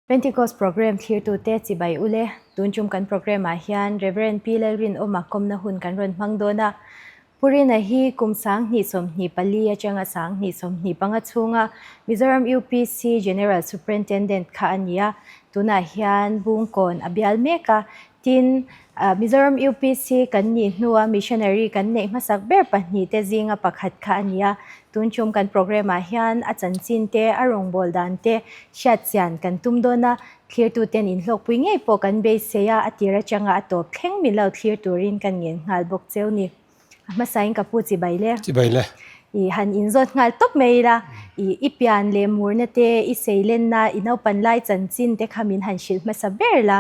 Pentecost Programme thlirtute chibai ule, tun tum kan programme ah hian Rev. Pi Lalrinawma kawmna hun kan rawn hmang dawn a. Pu Rina hi kum 2024 atanga 2025 chhunga Mizoram UPC General Superintendent kha a ni a, tunah hian Bungkawn a bial mek a. Tin, Mizoram UPC kan nih hnua missionary kan neih hmasak ber pahnihte zinga pakhat kha a ni a. Tun tum kan programme ah hian a chanchin te, a rawngbâwl dan te hriatchian kan tum dawn a, thlirtuten inhlawkpui ngei pawh kan beisei a, a tir atanga a tawp thleng mi lo thlir turin kan ngen nghal bawk cheu ni. A hmasain ka pu chibai le. Chibai le. I han inzawt nghal tawp mai ila, i i pian leh murna te, i seilenna, i naupan lai chanchin te kha min han hrilh hmasa ber la.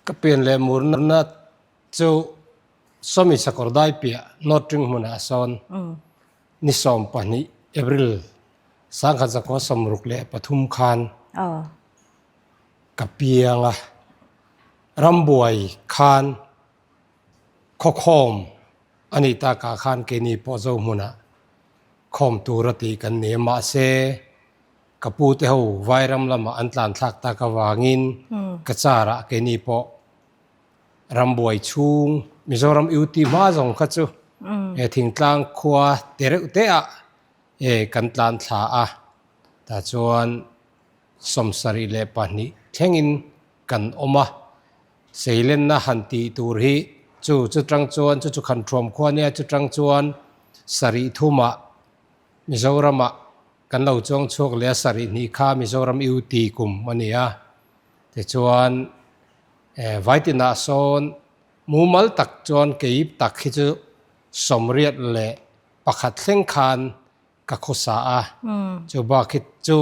Ka pian leh murna chu Sawmi Sakawr dai piah North Ring hmunah sawn ni 12 April 1963 khan ka piang a, rambuai khan khawkhawm a nih takah khan keini pawh zo hmunah khawm tur a tih kan ni a, mahse Ka pu te ho Vairam lamah an tlan thlak tak avangin ka car ah keini pawh rambuai chhung Mizoram UT hma zawng kha chu he thingtlang khua te reuh te ah kan tlan thla a, tah chuan 72 thlengin kan awm a, seilenna han tih tur hi chu chutang chuan chu chu Khanṭhuam khua nia chutang chuan sarih thumah Mizoramah kan lo chuang chhuak leh a sarih hnih kha Mizoram UT kum a ni a, tichuan Vaitinah sawn mumal tak chuan kei tak hi chu 81 thleng khan ka khawsa a, chu bak hi chu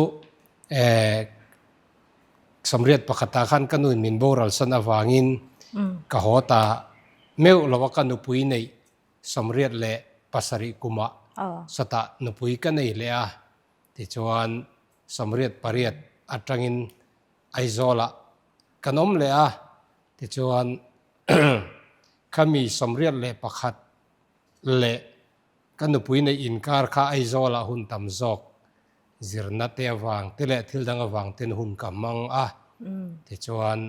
81 ah khan ka nuin min boral san avangin ka haw ta meuh lo a ka nupui neih 87 kumah sawtah nupui ka nei leh a, tichuan 88 atangin Aizawlah kan awm leh a, tichuan khami 81 leh ka nupui neih inkar kha Aizawlah hun tam zawk zirna te avang te leh thil dang avang ten hun ka hmang a, tichuan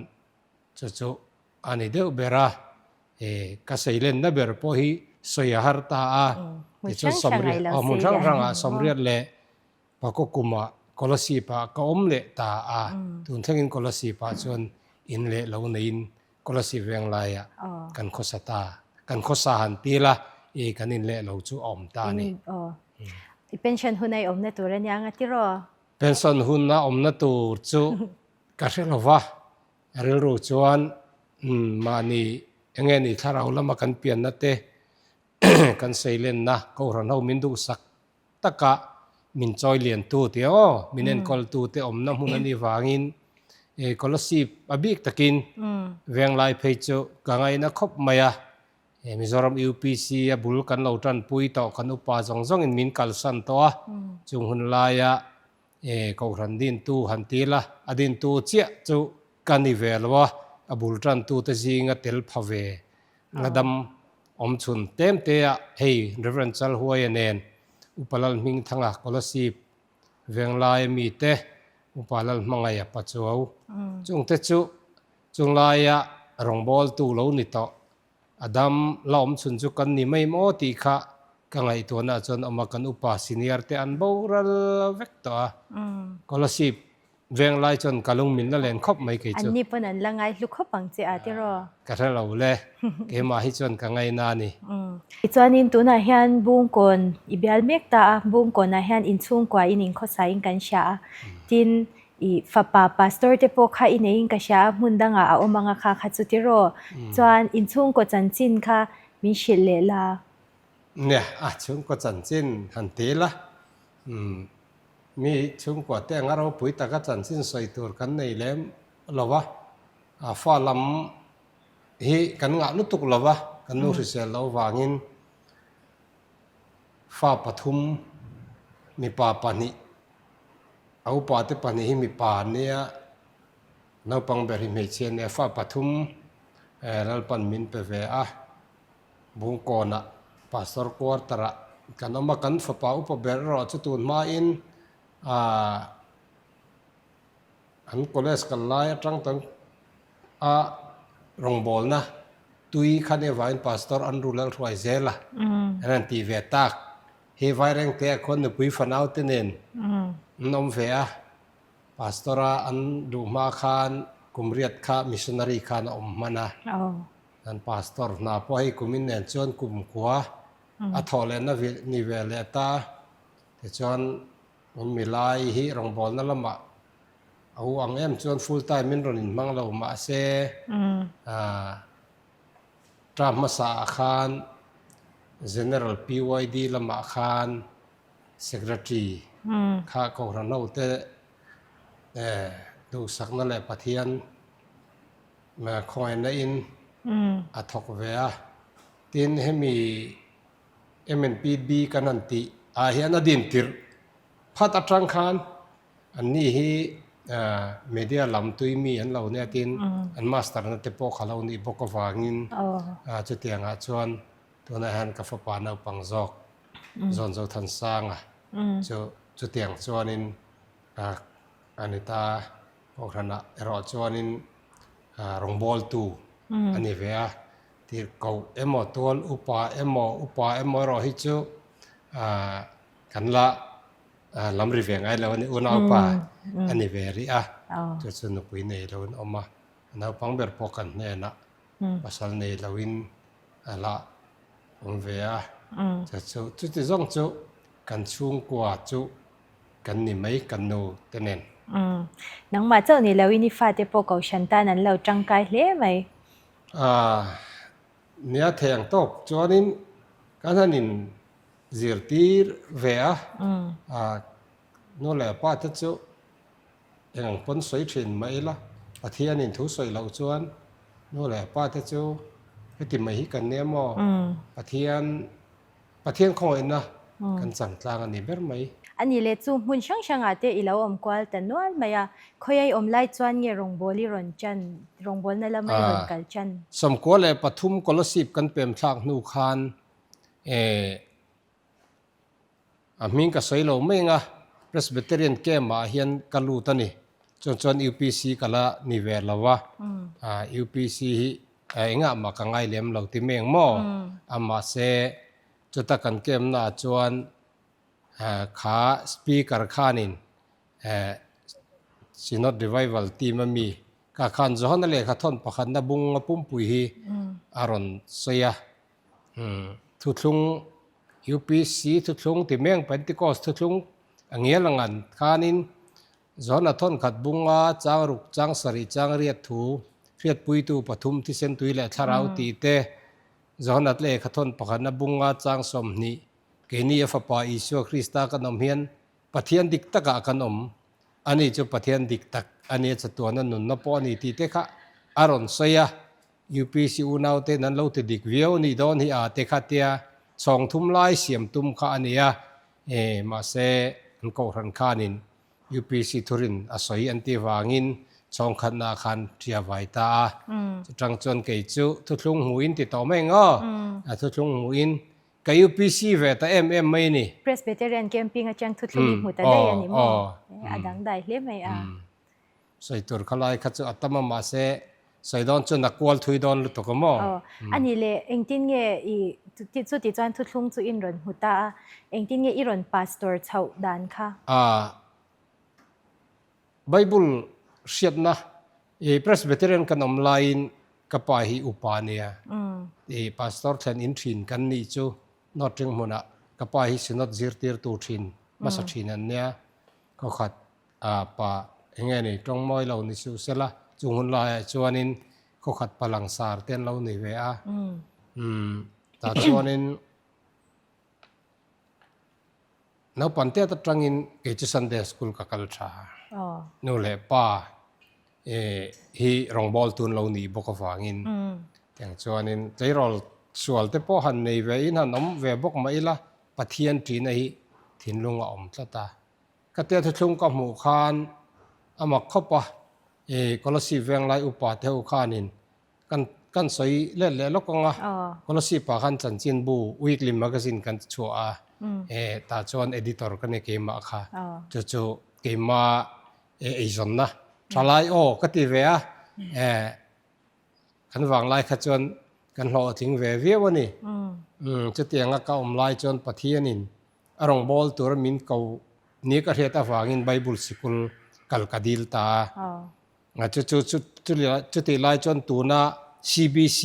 chu chu a ni deuh ber a, e ka seilenna ber pawh hi sawi a har ta a, tichuan sawmriat aw hmun hrang hrangah 84 kumah Kolasib ah ka awm leh ta a, tun thlengin Kolasib ah chuan in leh lo neiin Kolasib veng laiah kan khawsa ta, kan khawsa han ti la e kan in leh lo chu a awm ta a ni. I pension hun a i awmna tur a nia nga tiraw? Pension hun a awmna tur chu ka hre lo va. A rilru chuan mahni enge ni thlarau lama kan pianna te kan seilenna Kohhran ho min duhsak taka min chawi liantu tih aw min enkawltu te awmna hmun a nih vangin Kolasib a bik takin Venglai phei chu ka ngaina khawp mai a, Mizoram UPC a bul kan lo tanpui tawh kan upa zawng zawngin min kalsan tawh a, chung hun laia E, Kohhran dintu han ti la, a dintu chiah chu ka ni ve lo a, a bul tantute zinga tel pha ve la dam awm chhun tlem te ah hei Rev. Chalhuaia nen Upa Lalhmingthanga Kolasib Venglai ami te Upa Lalhmangaia Pachuau chungte chu chunglaia rawngbawltu lo ni tawh A dam la awm chhun chu kan ni mai maw tih kha ka ngaihtuahna ah chuan awm a, kan upa senior te an boral vek tawh a, Kolasib veng lai chuan ka lung min la len khawp mai kei chu. An ni pawn an la ngai hlu khawp ang che a tiraw? Ka hre lo le, keimah hi chuan ka ngaina a ni. Tichuanin tunah hian Bungkawn i bial mek ta a, Bungkawnah hian inchhungkua in inkhawsaiin kan hria a, tin I fapa pastor te pawh kha i neiin ka hria a, hmun dangah a awm anga kha kha chu tiraw? Chuan inchhungkaw chanchin kha min hrilh leh la. Nia, a chhungkaw chanchin han ti la. Umm, mi chhungkua te anga ropui taka chanchin sawi tur kan nei lem lo va, a fa lam hi kan ngah lutuk lo va, kan nu hrisel loh vangin fa pathum mipa pahnih A upa te pahnih hi mipa an nia, naupang ber hi hmeichhia an nia, fa pathum Lalpan min pe ve a, Bungkawnah Pastor quarter ah kan awm a, kan fapa upa ber erawh chu tun hmain aah. An college kal lai atang tan a rawngbawlna tui kha nia vangin Pastor Andrew Lalhruai zel a an han tih ve tak. He Vairengte ah khuan nupui fanau te nen an awm ve a, Pastor a an duh hma khan kum riat kha missionary khan a awm hman a. An Pastor hna pawh hei kumin nen chuan kum kua a thawh lehna ni ve leh ta. Tichuan an milai hi rawngbawlna lamah a u ang em chuan full time in rawn inhmang lo mahse term hmasa ah khan General PYD lamah khan Secretary kha Kohhran ho te duhsakna leh Pathian khawngaihna in a thawk ve a. Tin hemi MNPB kan han tih ah hian a din tirh phat atang khan anni hi media lam tui mi an lo nia tin an master na te pawh kha lo nih bawk avangin chutiang ah chuan tunah hian ka fapa naupang zawk Zawnzothansanga chu chutiang chuanin a ni ta. Kohhranah erawh chuanin rawngbawltu a ni ve a, tirhkoh emaw tual upa emaw upa emaw erawh hi chu kan la lam ri ve ngai lo a ni, unaupa a ni ve rih a, chu chu nupui nei lo in awm a, naupang ber pawh kan hnenah pasal nei loin a la awm ve a, chu chu chuti zawng chu kan chhungkua chu Kan ni mai kan nu te nen. Umm. Nangmah chauh ni lo in i fate pawh kohhran tan an lo tangkai hle mai. Aah. Nia thei ang tawk chuanin kan han in zirtir ve a. Aah. Nu leh pa te chu eng ang pawn sawi thin mah ila Pathianin thu sawi loh chuan nu leh pa te chu heti mai hi kan nia maw? Pathian Pathian khawngaihna kan chang tlang a ni ber mai. A nih leh chu hmun hrang hrangah te i lo awm kual ta nual mai a, khawiai awm lai chuan nge rawngbâwl i rawn chan, rawngbâwlna lama i rawn kal chan? 93 Kolasib kan pem thlak hnu khan eh a hming ka sawi lo mai anga Presbyterian camp ah hian ka lut a ni. Chuan chuan UPC ka la ni ve lo a, UPC hi Engah mah ka ngai lem lo ti meng maw? A mahse chuta kan camp naah chuan kha speaker khanin Synod Revival team a mi ka khan Johana lehkha thawn pakhatna bunga pumpui hi a rawn sawi a. Thuthlung UPC thuthlung ti meng Pentecost thuthlung a ngial ang an khanin Johana thawnkhat bunga changruk, changsarih, changriat thu, hriatpuitu pathum, thisen tui leh thlarau tih te, Johana lehkha thawn pakhatna bunga chang 20, keini a Fapa Isua Krista kan awm hian Pathian dik takah kan awm, ani chu Pathian dik tak a nia chatuana nunna pawh a ni tih te kha a rawn sawi a, UPC unauten an lo ti dik viau a nih dawn hi a te kha tia chhawng thum lai siam tum kha a ni a, mahse an kohhran khanin UPC thurin a sawi an tih vangin chhawngkhatna khan ṭia vai ta a. Chutang chuan kei chu thuthlung hmuhin ti tawh mai ang aw. A thuthlung hmuhin ka UPC ve ta em em mai a ni. Presbyterian camping atang thuthlung i hmu ta daih a ni maw? A dangdai hle mai a. Sawi tur khalai kha chu a tam a mahse sawi dawn chuan a kual thui dawn lutuk a maw? Aw, a nih leh engtin nge i chuti chuan thuthlung chu in rawn hmu ta a, engtin nge i rawn pastor chhoh dan kha? Aaa Bible hriatna i Presbyterian kan awm laiin ka pa hi upa a nia, i pastor thlen in thin kan nih chu North Ring hmunah ka pa hi Synod zirtirtu thin hmasa thin an nia, khawkhat A pa eng nge ni tawng mawi lo ni suh sela, chung hun laiah chuanin khawkhat pa langsar te an lo ni ve a. Umm tah chuanin naupang tet atangin kei chu Sunday school ka kal tha. Nu leh pa hi rawngbâwl tun lo nih bawk avangin tiang chuanin tleirawl sual te pawh han nei ve in han awm ve bawk mah ila Pathian ṭihna hi thinlung a awm tlat a. Ka tia thuthlung ka hmuh khan a mak khawp a, i Kolasib Venglai upa te ho khanin kan kan sawi let leh lawk ang a, Kolasib ah khan chanchinbu weekly magazine kan chhuah a, e tah chuan editor ka ni keimah kha, chu chu keima eizawnna. Thalai aw ka ti ve a, kan vanglai kha chuan kan hlawhtling ve viau a ni. Chutianga ka awm lai chuan Pathianin a rawngbâwl tura min ko ni ka hriat avangin Bible sikul kal ka dil ta a. Chu chu chutih lai chuan tuna CBC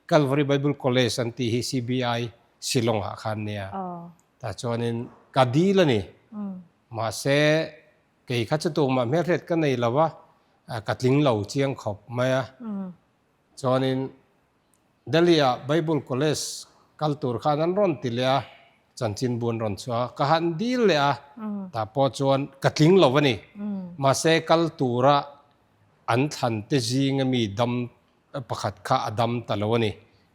Calvary Bible College an tih hi CBI Shillong-ah khan nia. Tah chuanin ka dil a ni. Mahse, kei kha chu tumah hmelhriat ka nei lo a, ka tling lo chiang khawp mai a. Chuanin Delhi-ah Bible College kal tur khan an rawn ti leh a, chanchinbu an rawn chhuah a, ka han dil leh a, tah pawh chuan ka tling lo a ni. Mahse, kal tura an thlan te zinga mi dam pakhat kha a dam ta lo a ni.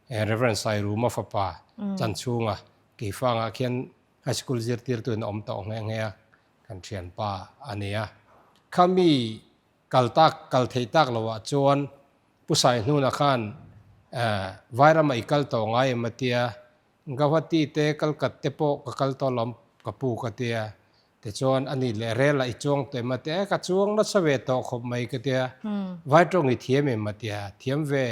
Rev. Sairuma fapa chanchhunga Keifangah khian High School zirtirtuin a awm tawh nghe nghe a, kan thianpa a ni a. Khami kal tak kal theih tak loah chuan Pu Saihnuna khan Vairama i kal tawh ngai em a tia, Gauhati te Kalkat te pawh ka kal tawh lo ka pu ka tia. Tichuan a ni leh rel ah i chuang tawh em a tia, e ka chuang nasa ve tawh khawp mai ka tia. Vaitawng i thiam em a tia, thiam ve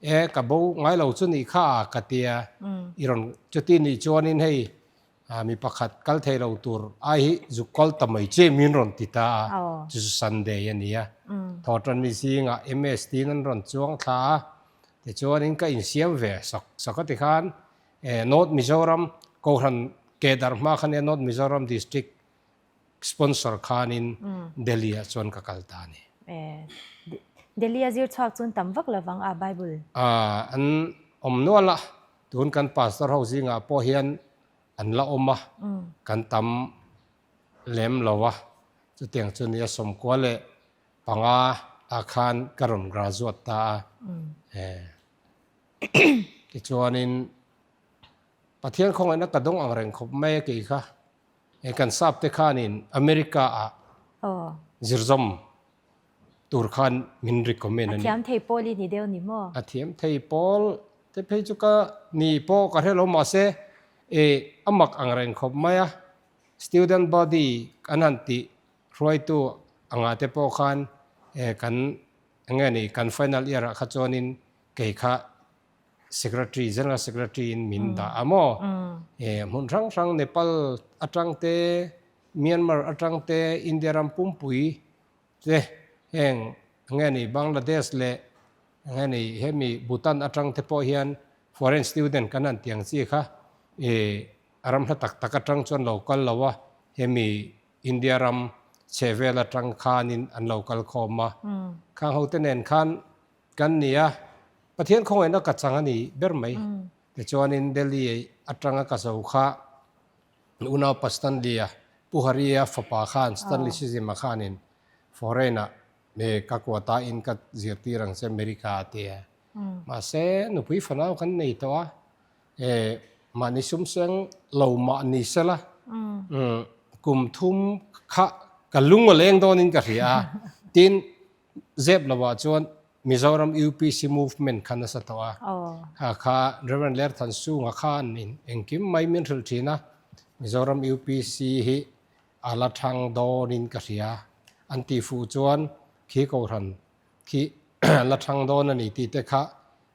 E, ka bo ngai lo chu nih kha a ka tia, i rawn chuti nih chuanin hei mi pakhat kal thei lo tur ai hi zuk kawl ta mai che min rawn ti ta a, chu chu Sunday a ni a. Thawhṭanni zingah MS tiin an rawn chuang thla a, tichuanin ka insiam ve sawk sawk a tikhan North Mizoram Kohhran Kedar hma kha nia North Mizoram District Sponsor khanin Delhi ah chuan ka kal ta a ni. Delhi a zir chhuak chuan tam vak lovang a Bible. An awm nual a, tun kan pastor ho zingah pawh hian an la awm a, kan tam lem lo a, chutiang chu nia 95 leh ah khan ka rawn graduate ta a. Tichuanin Pathian khawngaihna ka dawng ang reng khawp mai a kei kha. He kan sap te khanin America ah zirzawm tur khan min recommend a ni. A thiam thei pawl i ni deuh ni maw? A thiam thei pawl te phei chu ka ni pawh ka hre lo mahse e a mak ang reng khawp mai a, student body an han tih hruaitu angah te pawh khan e kan eng nge ni kan final year ah kha chuanin kei kha Secretary, General Secretary in min dah a maw? E, hmun hrang hrang Nepal atang te, Myanmar atang te, India ram pumpui te heng nge ni Bangladesh leh nge ni hemi Bhutan atang te pawh hian foreign student kan han tiang chi kha e, a ram hla tak tak atang chuan lo kal lo a, hemi India ram chhehvel atang khanin an lo kal khawm a. Khang ho te nen khan Kan ni a, Pathian khawngaihna ka chang a ni ber mai. Tichuanin Delhi atanga ka zo kha unaupa Stanley-a, Pu Hari-a fapa khan, Stanley Sizima khanin foreign-ah me ka quota in ka zirtir ang che America a ti a. Mahse, nupui fanau kan nei tawh a, e mahni sumseng lo mah ni sela, kum thum kha ka lung a leng dawnin ka hria a, tin, Zep lovah chuan Mizoram UPC movement kha nasa tawh a. Kha kha Rev. Lerthansunga khan engkim mai min hrilh thin a, Mizoram UPC hi a la thang dawnin ka hria. An tih fuh chuan khi kohhran khi a la thang dawn a ni tih te kha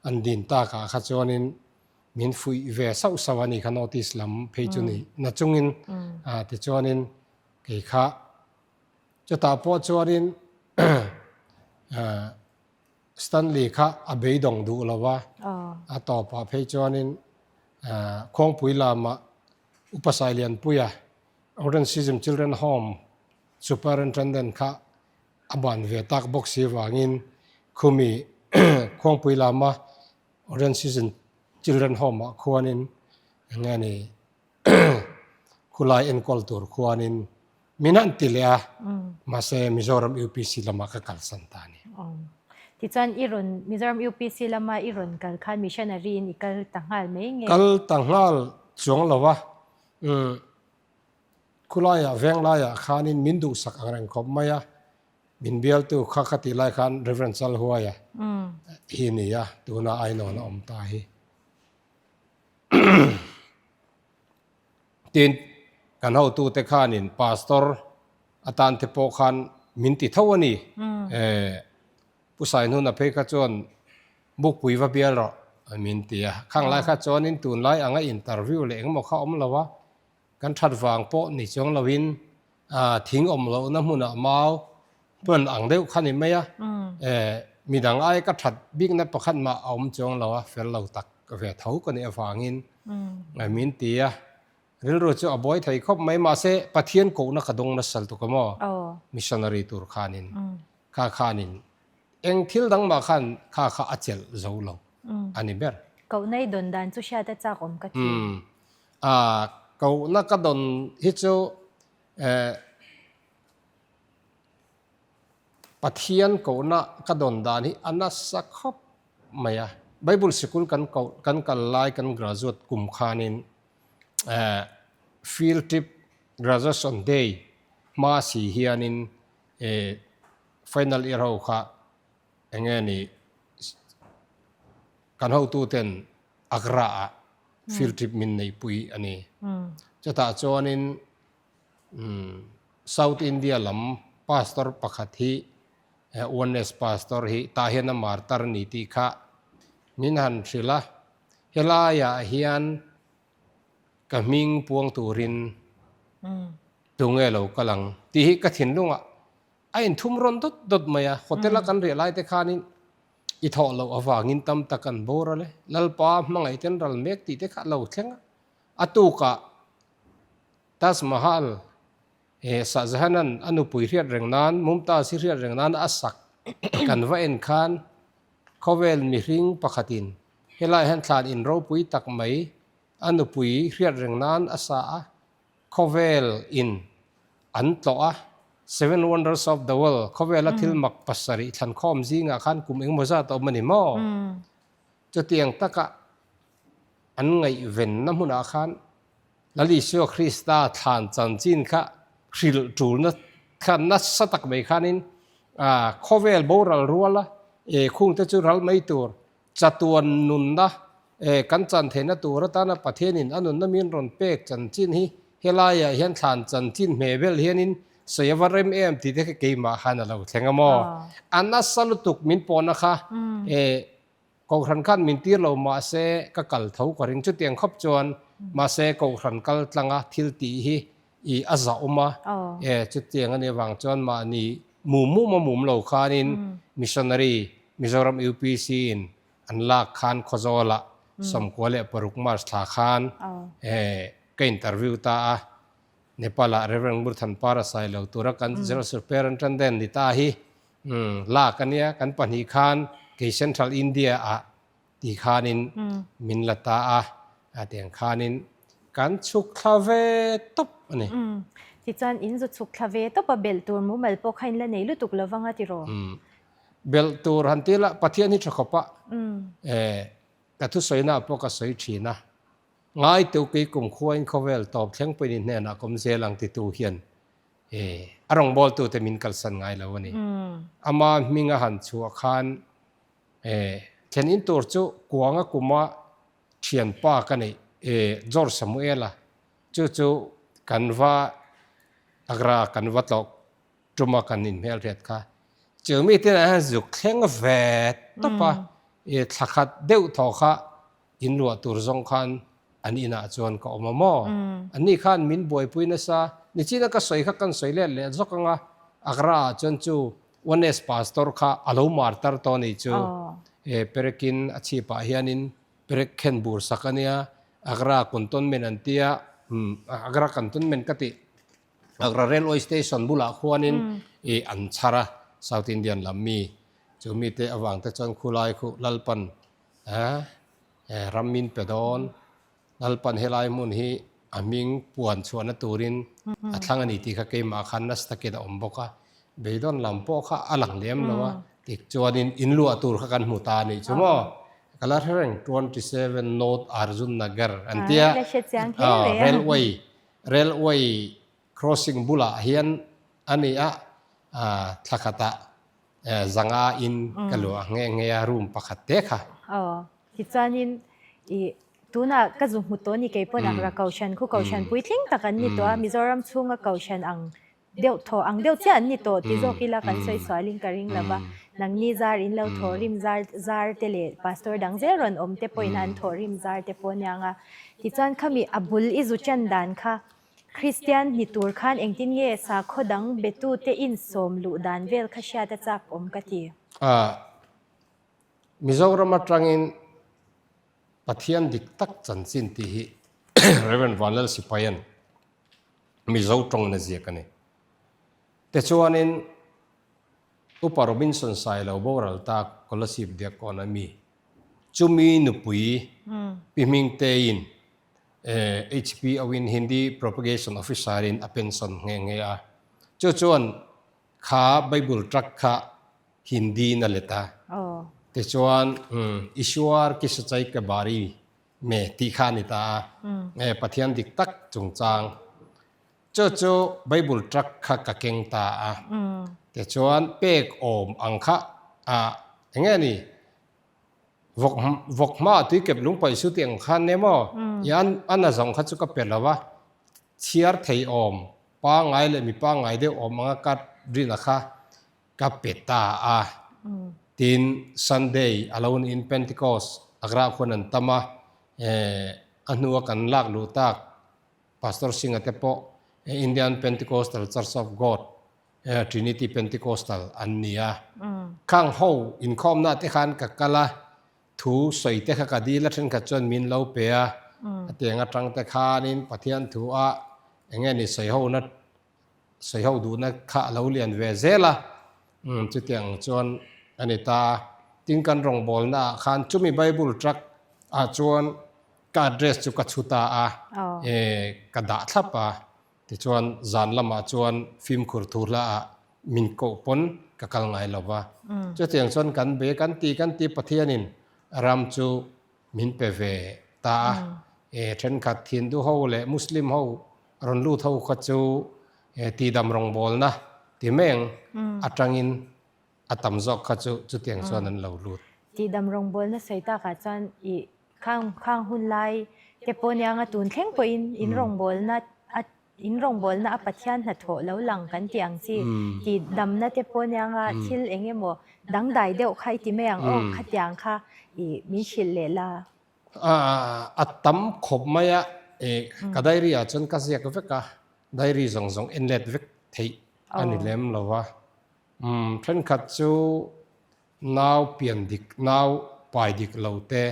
an din takah kha chuanin min fuih ve sauh sauh a ni kha notice lam phei chu ni nachungin tichuanin kei kha Chutah pawh chuanin Stanley kha a beidawng duh lo va, a tawpah phei chuanin Khuangpui lamah Upa Sailianpuia Orange Children Home Superintendent kha a ban ve tak bawk si vangin khumi Khuangpui lama Orange Children Home-ah khuanin eng nge ni Khulai enkawl tur khuanin min han ti leh a, mahse Mizoram UPC lamah ka kalsan ta a ni. Tichuan i rawn Mizoram UPC lama i rawn kal khan missionary in i kal ta nghal mai nge? Kal ta nghal chuang lo a, khulaiah venglaiah khanin min duhsak ang reng khawp mai a, min bialtu kha ka tih lai khan Rev. Chalhuaia hi ni a, tunah Ainawn a awm ta hi. Tin, kan hotute khanin pastor atan te pawh khan min ti tho a ni. Pu Sainhuna phei kha chuan Bukpui va bial rawh min ti a. Khang lai kha chuanin tunlai anga interview leh engemaw kha awm lo a, kan that vang pawh ni chuang loin thing awm lohna hmunah mau hman ang deuh kha ni mai a. Midang ai ka that bikna pakhat mah a awm chuang lo a, fel lo tak ve tho ka nih avangin min ti a. Rilru chu a buai thei khawp mai, mahse Pathian kohna ka dawng nasal tuk a maw? Missionary tur khanin, kha khanin eng thil dang mah khan kha kha a chelh zo lo a ni ber. Kohna i dawn dan chu hriat a chak awm ka ti. Kohna ka dawn hi chu Pathian kohna ka dawn dan hi a nasa khawp mai a. Bible sikul kan koh kan kal lai kan graduate kum khanin field trip graduation day hma si hianin final year ho kha eng nge ni kan hotuten Agra ah field trip min neihpui a ni. Chutah chuanin South India lam pastor pakhat hi Oneness pastor hi tah hian a martar a ni tih kha min han hrilh a, helaiah hian ka hming puang turin tunge lo kal ang tih hi ka thinlungah a inthum rawn dawt dawt mai a, hotel a kan riah lai te khanin i thawh loh avangin tam tak an boral e, Lalpa hmangaih ten ral mek tih te kha a lo thleng a, a tukah Taj Mahal he Shah Jahan-a'n a nupui hriat reng nan, Mumtaz hi hriat reng nan a sak kan va en khan khawvel mihring pakhatin helai hian thlan in ropui tak mai a nupui hriat reng nan a sa a, khawvel in an tlawh a, Seven Wonders of the World, khawvela thil mak pasarih thlankhawm zingah khan kum engemaw zat a awm a ni maw? Chutiang taka an ngaihvenna hmunah khan Lal Isua Krista thlan chanchin kha hrilh tulna kha nasa tak mai khanin khawvel boral ruala khungte chu ral mai tur chatuan nunna kan chan theihna tur atana Pathianin a nunna min rawn pek chanchin hi helaiah hian thlan chanchin hmeh vel hianin sawi a va rem em tih te kha keimah khan a lo thleng a maw? A nasa lutuk min pawhna kha Kohhran khan min tir lo mahse ka kal tho ka ring. Chutiang khawp chuan mahse Kohhran kal tlanga thil tih hi i a zah awm a, e chutiang a nih avang chuan mahni mum mum a mum lo khanin Missionary Mizoram UPC in an lak khan Khawzawlah 96 March thla khan e ka interview ta a, Nepal ah Rev. Ngurthanpara Sailo tura kan General Superintendent ni ta hi Umm, lak a nia, kan pahnih khan kei Central India ah ti khanin min la ta a, a tiang khanin kan chhuk thla ve tawp a ni. Umm, tichuan in zu chhuk thla ve tawp a, belh tur mumal pawh kha in la nei lutuk lo vang a tiraw? Umm, belh tur han ti la, Pathian hi tha khawp a, eh, ka thusawina pawh ka sawi thin a, ngai teuh kei kumkhuain khawvel tawp thleng pawhin i hnenah ka awm zel ang titu hian E, a rawngbawltute min kalsan ngai lo a ni. Ama hming a han chhuah khan e, thlen in tur chu kuanga kuma thianpa ka neih e, George Samuela chu chu kan va Agra kan va tlawh tuma kan inhmelhriat kha. Chu mi tinah hian zuk thleng ve tawp a, e, thla khat deuh thaw kha In luah tur zawng khan an inah chuan ka awm a maw? Anni khan min buaipui nasa. Nichina ka sawi kha kan sawi let leh zawk ang a, Agra ah chuan chu Oneness pastor kha a lo martar tawh a ni chu. E perekin a chhipah hianin perek khen bur sak a nia, Agra cantonment an tia, Agra cantonment ka tih, Agra railway station bulah khuanin i an chhar a, South Indian lam mi, chu mite avang te chuan khulai khu Lalpan A ram min pe dawn. Lalpan helai hmun hi a hming puan chhuahna turin a thlang a ni tih kha keimah khan nasa takin a awm bawk a. Beidawn lam pawh kha a lang lem lo a, tikchuanin in luah tur kha kan hmu ta a nih chu maw? Ka la hre reng, 27 North Arjun Nagar an tia, railway, railway crossing bulah hian a ni a, thla khatah Zanga in ka luah nghe nghe a room pakhat te kha. Aw, tichuanin i tunah ka zu hmu tawh ni kei pawn Agra Kohhran khu Kohhran puitling tak an ni tawh a, Mizoram chhunga Kohhran ang Deuh thaw ang deuh chiah an ni tawh ti zawk ila kan sawi sualin ka ring lova, nangni zar in lo thaw rim zar zar te leh pastor dang zel rawn awm te pawhin an thaw rim zar te pawh aniang a. Tichuan khami a bul i zu chan dan kha Kristian ni tur khan engtin nge sakhaw dang betu te insawm luh dan vel kha hriat a chak awm ka ti. Mizoram atangin Pathian dik tak chanchin tih hi Rev. Vanlal Sipaian Mizo tawng na ziak a ni. Tichuanin Upa Robinson Sailo boral ta Kolasib Diakkawn a mi, chumi nupui Pi Hmingteiin HPO-in Hindi Propagation Officer-in a pension nghe nghe a. Chu chuan kha Bible tract kha Hindi-in a let a. Tichuan Ishwar ki Sachai Ke Bari Me tih kha a ni ta a, nge Pathian dik tak chungchang. Chu chu Bible tract kha ka keng ta a, tichuan pek awm ang kha a eng nge ni vawk vawk hma ah tuikep lung paih su tih ang khan nia maw i an a na zawng kha chu ka pe lo va, chhiar thei awm pangngai leh mi pangngai deuh awm anga ka rin a kha Ka pe ta a. Tin, Sunday a lo niin Pentecost Agra khuan an tam a, a hnua kan lak luh tak Pastor Singh-a te pawh Indian Pentecostal Church of God, Trinity Pentecostal an ni a. Khang ho inkhawmna te khan ka kal a, thu sawi te kha ka dil a, thenkhat chuan min lo pe a, a tiang atang te khanin Pathian thu a eng nge ni sawi hona Sawi ho duhna kha a lo lian ve zel a, umm chutiang chuan a ni ta a. Tin kan rawngbawlna ah khan chumi Bible tract ah chuan ka address chu ka chhu ta a, eh ka dah thlap a. Tichuan zan lamah chuan fimkhur thu hla ah min koh pawn ka kal ngai lo va. Chutiang chuan kan be kan ti kan ti Pathianin ram chu min pe ve ta a. Eh thenkhat Hindu ho leh Muslim ho Rawn lut ho kha chu tihdam rawngbawlna ti meng atangin a tam zawk kha chu chutiang chuan an lo lut. Tihdam rawngbawlna sawi takah chuan i khang khang hun lai te pawh nia anga tun thleng pawhin in rawngbawlna a in rawngbawlna a Pathian hnathawh lo lang kan tih ang chi tihdamna te pawh nia anga thil eng emaw dangdai deuh kha i ti mai ang aw khatiang kha i min hrilh leh la. A tam khawp mai a, ka diary ah chuan ka ziak vek a, diary zawng zawng en let vek theih a ni lem lo va. Thenkhat chu nau pian dik, nau pai dik lo te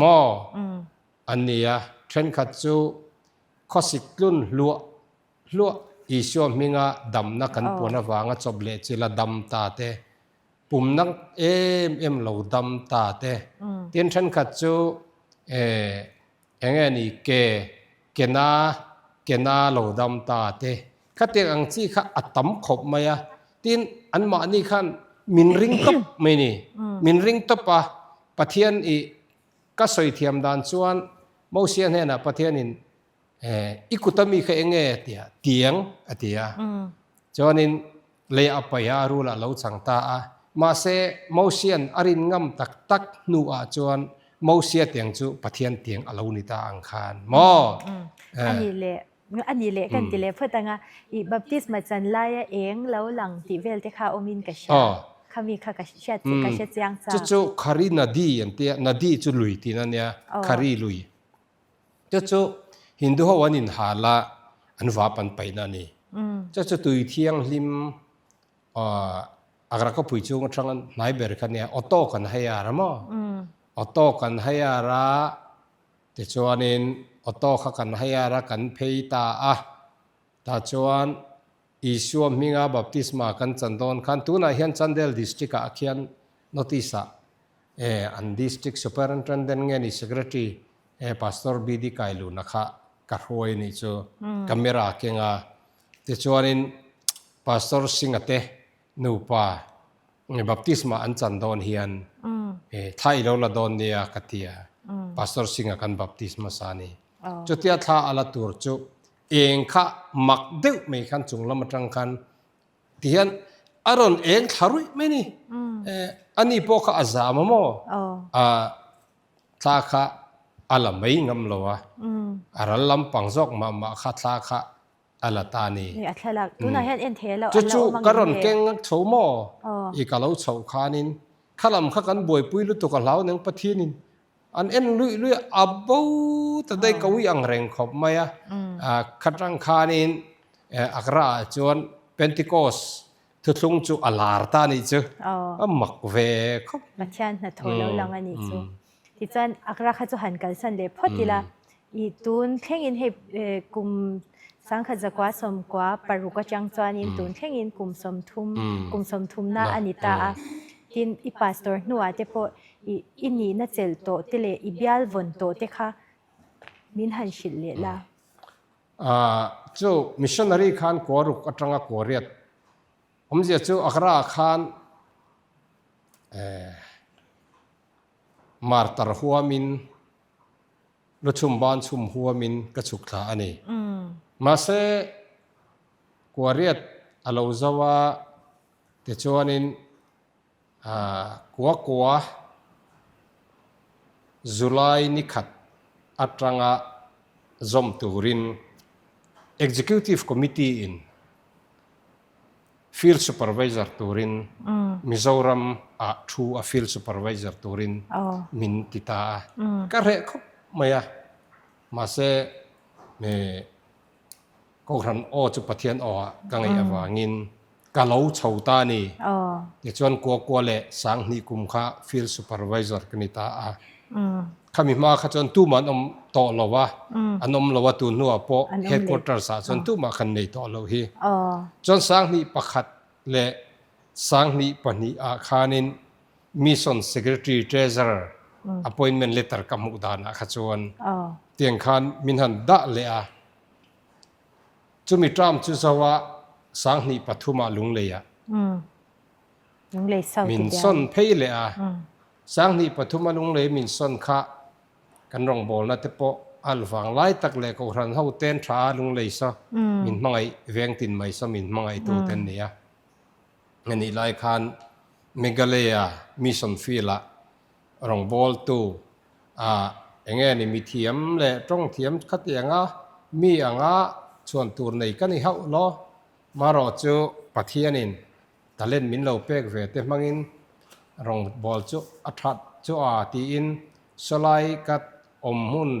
maw an ni a, thenkhat chu khawsik tlun hluah hluah Isua hminga damna kan puan avanga chawp leh chila dam ta te Pum nang em em lo dam ta te. Tin thenkhat chu eh eng nge ni ke ke na ke na lo dam ta te. Khatiang ang chi kha a tam khawp mai a. Tin anmahni khan min ring tawp mai ni. Min ring tawp a Pathian i ka sawi thiam dan chuan Mosia hnenah Pathianin I kut ami kha eng nge a ti a, tiang a ti a. Chuanin lei a paih a, a rul ah lo chang ta a. Mahse, Mosia'n a rin ngam tak tak hnu ah chuan Mosia tiang chu Pathian tiang a lo ni ta ang khan maw? A nih leh, a nih leh kan ti leh phawt ang a. I baptisma chan laia eng lo lang tih vel te kha awmin ka hria. Khami kha ka hriat ka hre chiang chak. Chu chu Khari Nadi an ti a, Nadi chu lui tihna a nia, Khari lui. Chu chu Hindu ho an inhal a, an vap an paihna a ni. Chu chu tui thianghlim Agra khawpui chung atanga hnai ber kha nia, auto kan hire a maw? Auto kan hire a, tichuanin auto kha kan hire a, kan phei ta a, tah chuan Isua hminga baptisma kan chan dawn khan tunah hian Chandel district ah khian notice ah eh an district superintendent nge ni secretary eh Pastor BD Kailuna kha ka hruai anih chu camera kenga tichuanin Pastor Singh-a te nupa baptisma an chan dawn hian eh thla i lo la dawn nia ka ti a Pastor Singh-a kan baptisma sa a ni chutia thla a la tur chu Eng kha mak deuh mai khan chung lam atang khan ti hian a rawn eng thla ruih mai ni. A ni pawh kha a zam a maw? A thla kha a la mai ngam lo a, a ral lampang zawk mah mah kha thla kha. A la ta ni. A thlalak tunah hian en thei a lo Chu chu ka rawn keng chho maw? I ka lo chhoh khanin khalam kha kan buaipui lutuk a hlau neng Pathianin an en luih luih a, a bo ta daih ka ui ang reng khawp mai a. Khatang khanin Agra ah chuan Pentecost thuthlung chu a lar ta nih chu a mak ve khawp. Pathian hnathawh lo lang a nih chu. Tichuan Agra kha chu han kalsan leh phawt ila, i tun thlengin hei kum sangkhat zakua sawmkua paruk atang chuanin tun thlengin kum sawmthum kum sawmthumna a ni ta a. Tin, i pastor hnuah te pawh i i nihna chelh tawh te leh i bial vawn tawh te kha min han hrilh leh la. Chu missionary khan kuaruk atanga kuariat awmzia chu Agra ah khan Martar huamin luchhum ban chhum huamin ka chhuk thla a ni. Mahse kuariat a lo zo a tichuanin Kua kua July ni khat atanga zawm turin Executive Committee in Field Supervisor turin Mizoram ah thu a Field Supervisor turin min ti ta a, ka hreh khawp mai a, mahse Kohhran aw chu Pathian aw ah ka ngaih avangin ka lo chho ta a ni. Tichuan Kuakua leh Sanghnih kum kha Field Supervisor ka ni ta a. Khami hma kha chuan tumah an awm tawh lo a, an awm lo a tun hnuah pawh Headquarters ah chuan tumah kan nei tawh loh hi. Chuan Sanghnih pakhat leh Sanghnih pahnih ah khanin Mission Secretary Treasurer appointment letter ka hmuh danah kha chuan tiang khan min han dah leh a. Chumi term chu zoa 2003 ah Lungleiah min sawn phei leh a. 2003 a Lunglei min sawn kha kan rawngbawlna te pawh a lvang lai tak leh Kohhran ho ten tha a Lunglei saw min hmangaih veng tin mai saw min hmangaihtu te an ni a. Anih lai khan Meghalaya Mission Field ah rawngbawltu A enge ni mithiam leh tawngthiam khatianga mi anga chhuan tur nei ka ni hauh law. Marawh chu Pathianin talent min lo pek ve te hmangin rawngbâwl chu a that chu a tiin sawlai ka awm hmun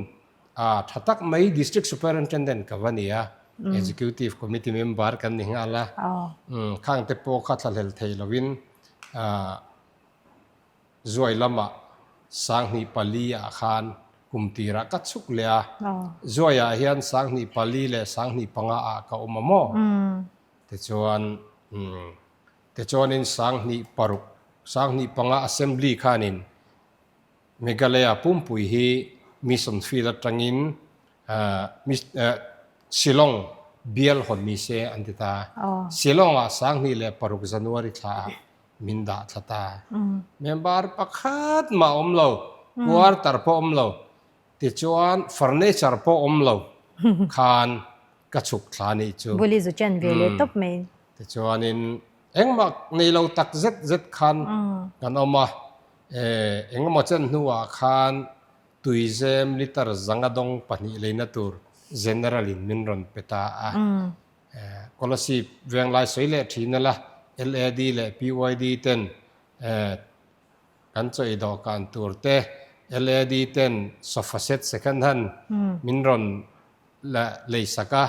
a tha tak mai District Superintendent ka va ni a, Executive Committee member kan ni nghal a, khang te pawh kha thlahlel thei lovin Zuai lamah 2004 ah khan kum tirah ka chhuk leh a, Zuaiah hian 2004 leh 2005 ah ka awm a maw? Tichuan, tichuanin 2006, 2005 Assembly khanin Meghalaya pumpui hi Mission Field atangin Shillong bial hawn ni se an ti ta. Shillong-ah 2006 January thlaah Min dah thla ta. Member pakhat mah awm lo, quarter pawh awm lo, tichuan furniture pawh awm lo khan ka chhuk thla nih chu. Buli zu chen ve leh tawp mai. Tichuanin engmah nei lo tak zet zet khan kan awm a, engemaw chen hnuah khan tuizem litre zanga dawng pahnih leina tur general in min rawn pe ta a. Kolasib Venglai sawi leh thin a la, LAD leh PYD ten kan chawi dawhkan tur te, LAD ten sofa set second hand min rawn lei sak a,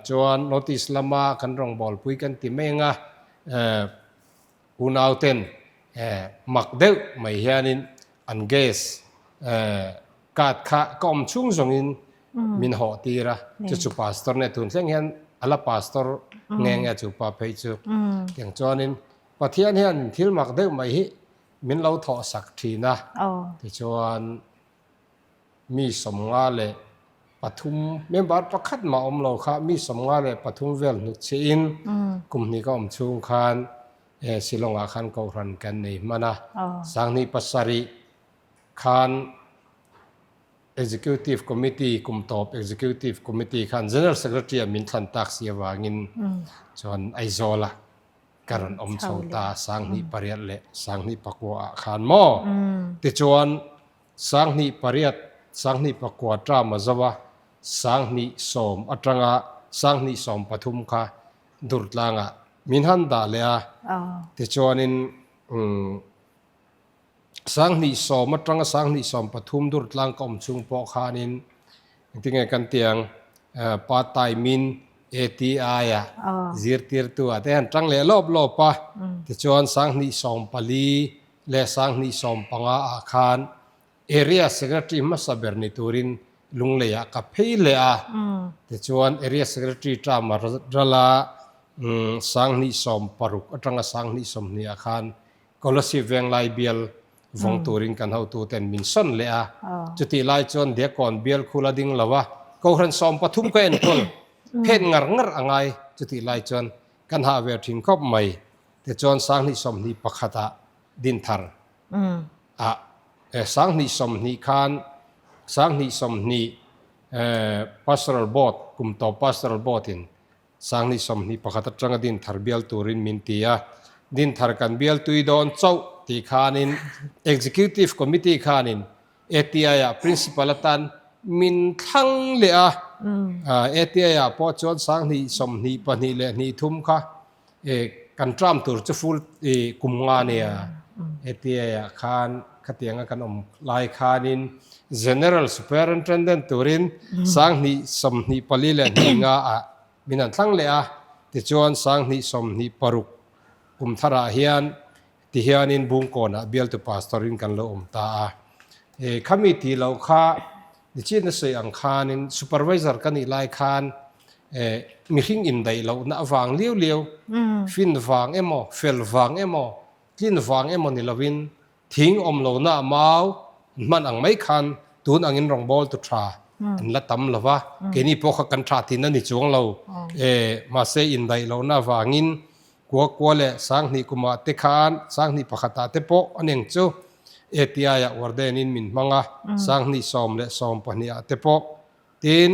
chuan notice lama kan rawngbawlpui kan ti mai ang a, Unau ten mak deuh mai hianin an gas card kha ka awm chhung zawngin min hawh tir a, chu chu pastor nge tun thleng hian a la pastor nge nge chu pa phei chu. Tiang chuanin Pathian hian thil mak deuh mai hi min lo thawh sak thin a, tichuan Mi 53, member pakhat mah awm lo kha mi 53 vel hnut chhiin kum hnih ka awm chhung khan Shillong ah khan Kohhran kan nei hman a. 2007 khan Executive Committee kum tawp Executive Committee khan General Secretary ah min thlan tak si avangin chuan Aizawl a ka rawn awm chho ta 2008 leh 2009 ah khan maw tichuan 2008, 2009 term a zo a, 2010 atanga. Sanghnih 13 kha Durtlangah min han dah leh a. Tichuanin Sanghnih sawm atanga Sanghnih 13 Durtlang ka awm chung pawh khanin engtinge kan ti ang part time in ATI ah zirtirtu ah te han tang leh lawp lawp a. Tichuan Sanghnih 14 leh Sanghnih 15 ah khan Area Secretary hmasa ber ni turin Lungleiah ka phei leh a, tichuan Area Secretary term a ral a, Sanghnih 16 atanga Sanghnih 20 ah khan Kolasib Venglai bial vawng turin kan hotuten min sawn leh a, chutih lai chuan Diakkawn bial khul a ding lo a, Kohhran 13 ka enkawl phet ngar ngar a ngai, chutih lai chuan kan hah ve thin khawp mai, tichuan Sanghnih 21 ah Dinthar a Sanghnih 20 khan Sanghnih 20 Pastoral Board kum tawp Pastoral Board in Sanghnih 21 atanga Dinthar bial turin min ti a, Dinthar kan bial tui dawn chauh tih khanin Executive Committee khanin ATI ah Principal atan min thlang leh a, ATI ah pawh chuan Sanghnih 22 leh hnih thum kha Kan term tur chu full kum nga nia. ATI ah khan khatianga kan awm lai khanin General Superintendent turin 2024 leh 25 ah min han thlang leh a. Tichuan 2026 kum tharah hian tihianin Bungkawnah bialtu pastor in kan lo awm ta a. Khami tih loh kha Nichin a sawi ang khanin supervisor ka nih lai khan mihring indaih lohna avang liau liau, fin vang emaw, fel vang emaw, tlin vang emaw ni lovin thing awm lohna a mau hman ang mai khan tun angin rawngbâwl tu tha an la tam lo va, keini pawh kha kan tha tihna ni chuang lo. Mahse indaih lohna avangin Kua kua leh 2000 kumah te khan 2001 ah te pawh a neng chu ATI ah warden in min hmang a, 2010 leh 12 ah te pawh. Tin,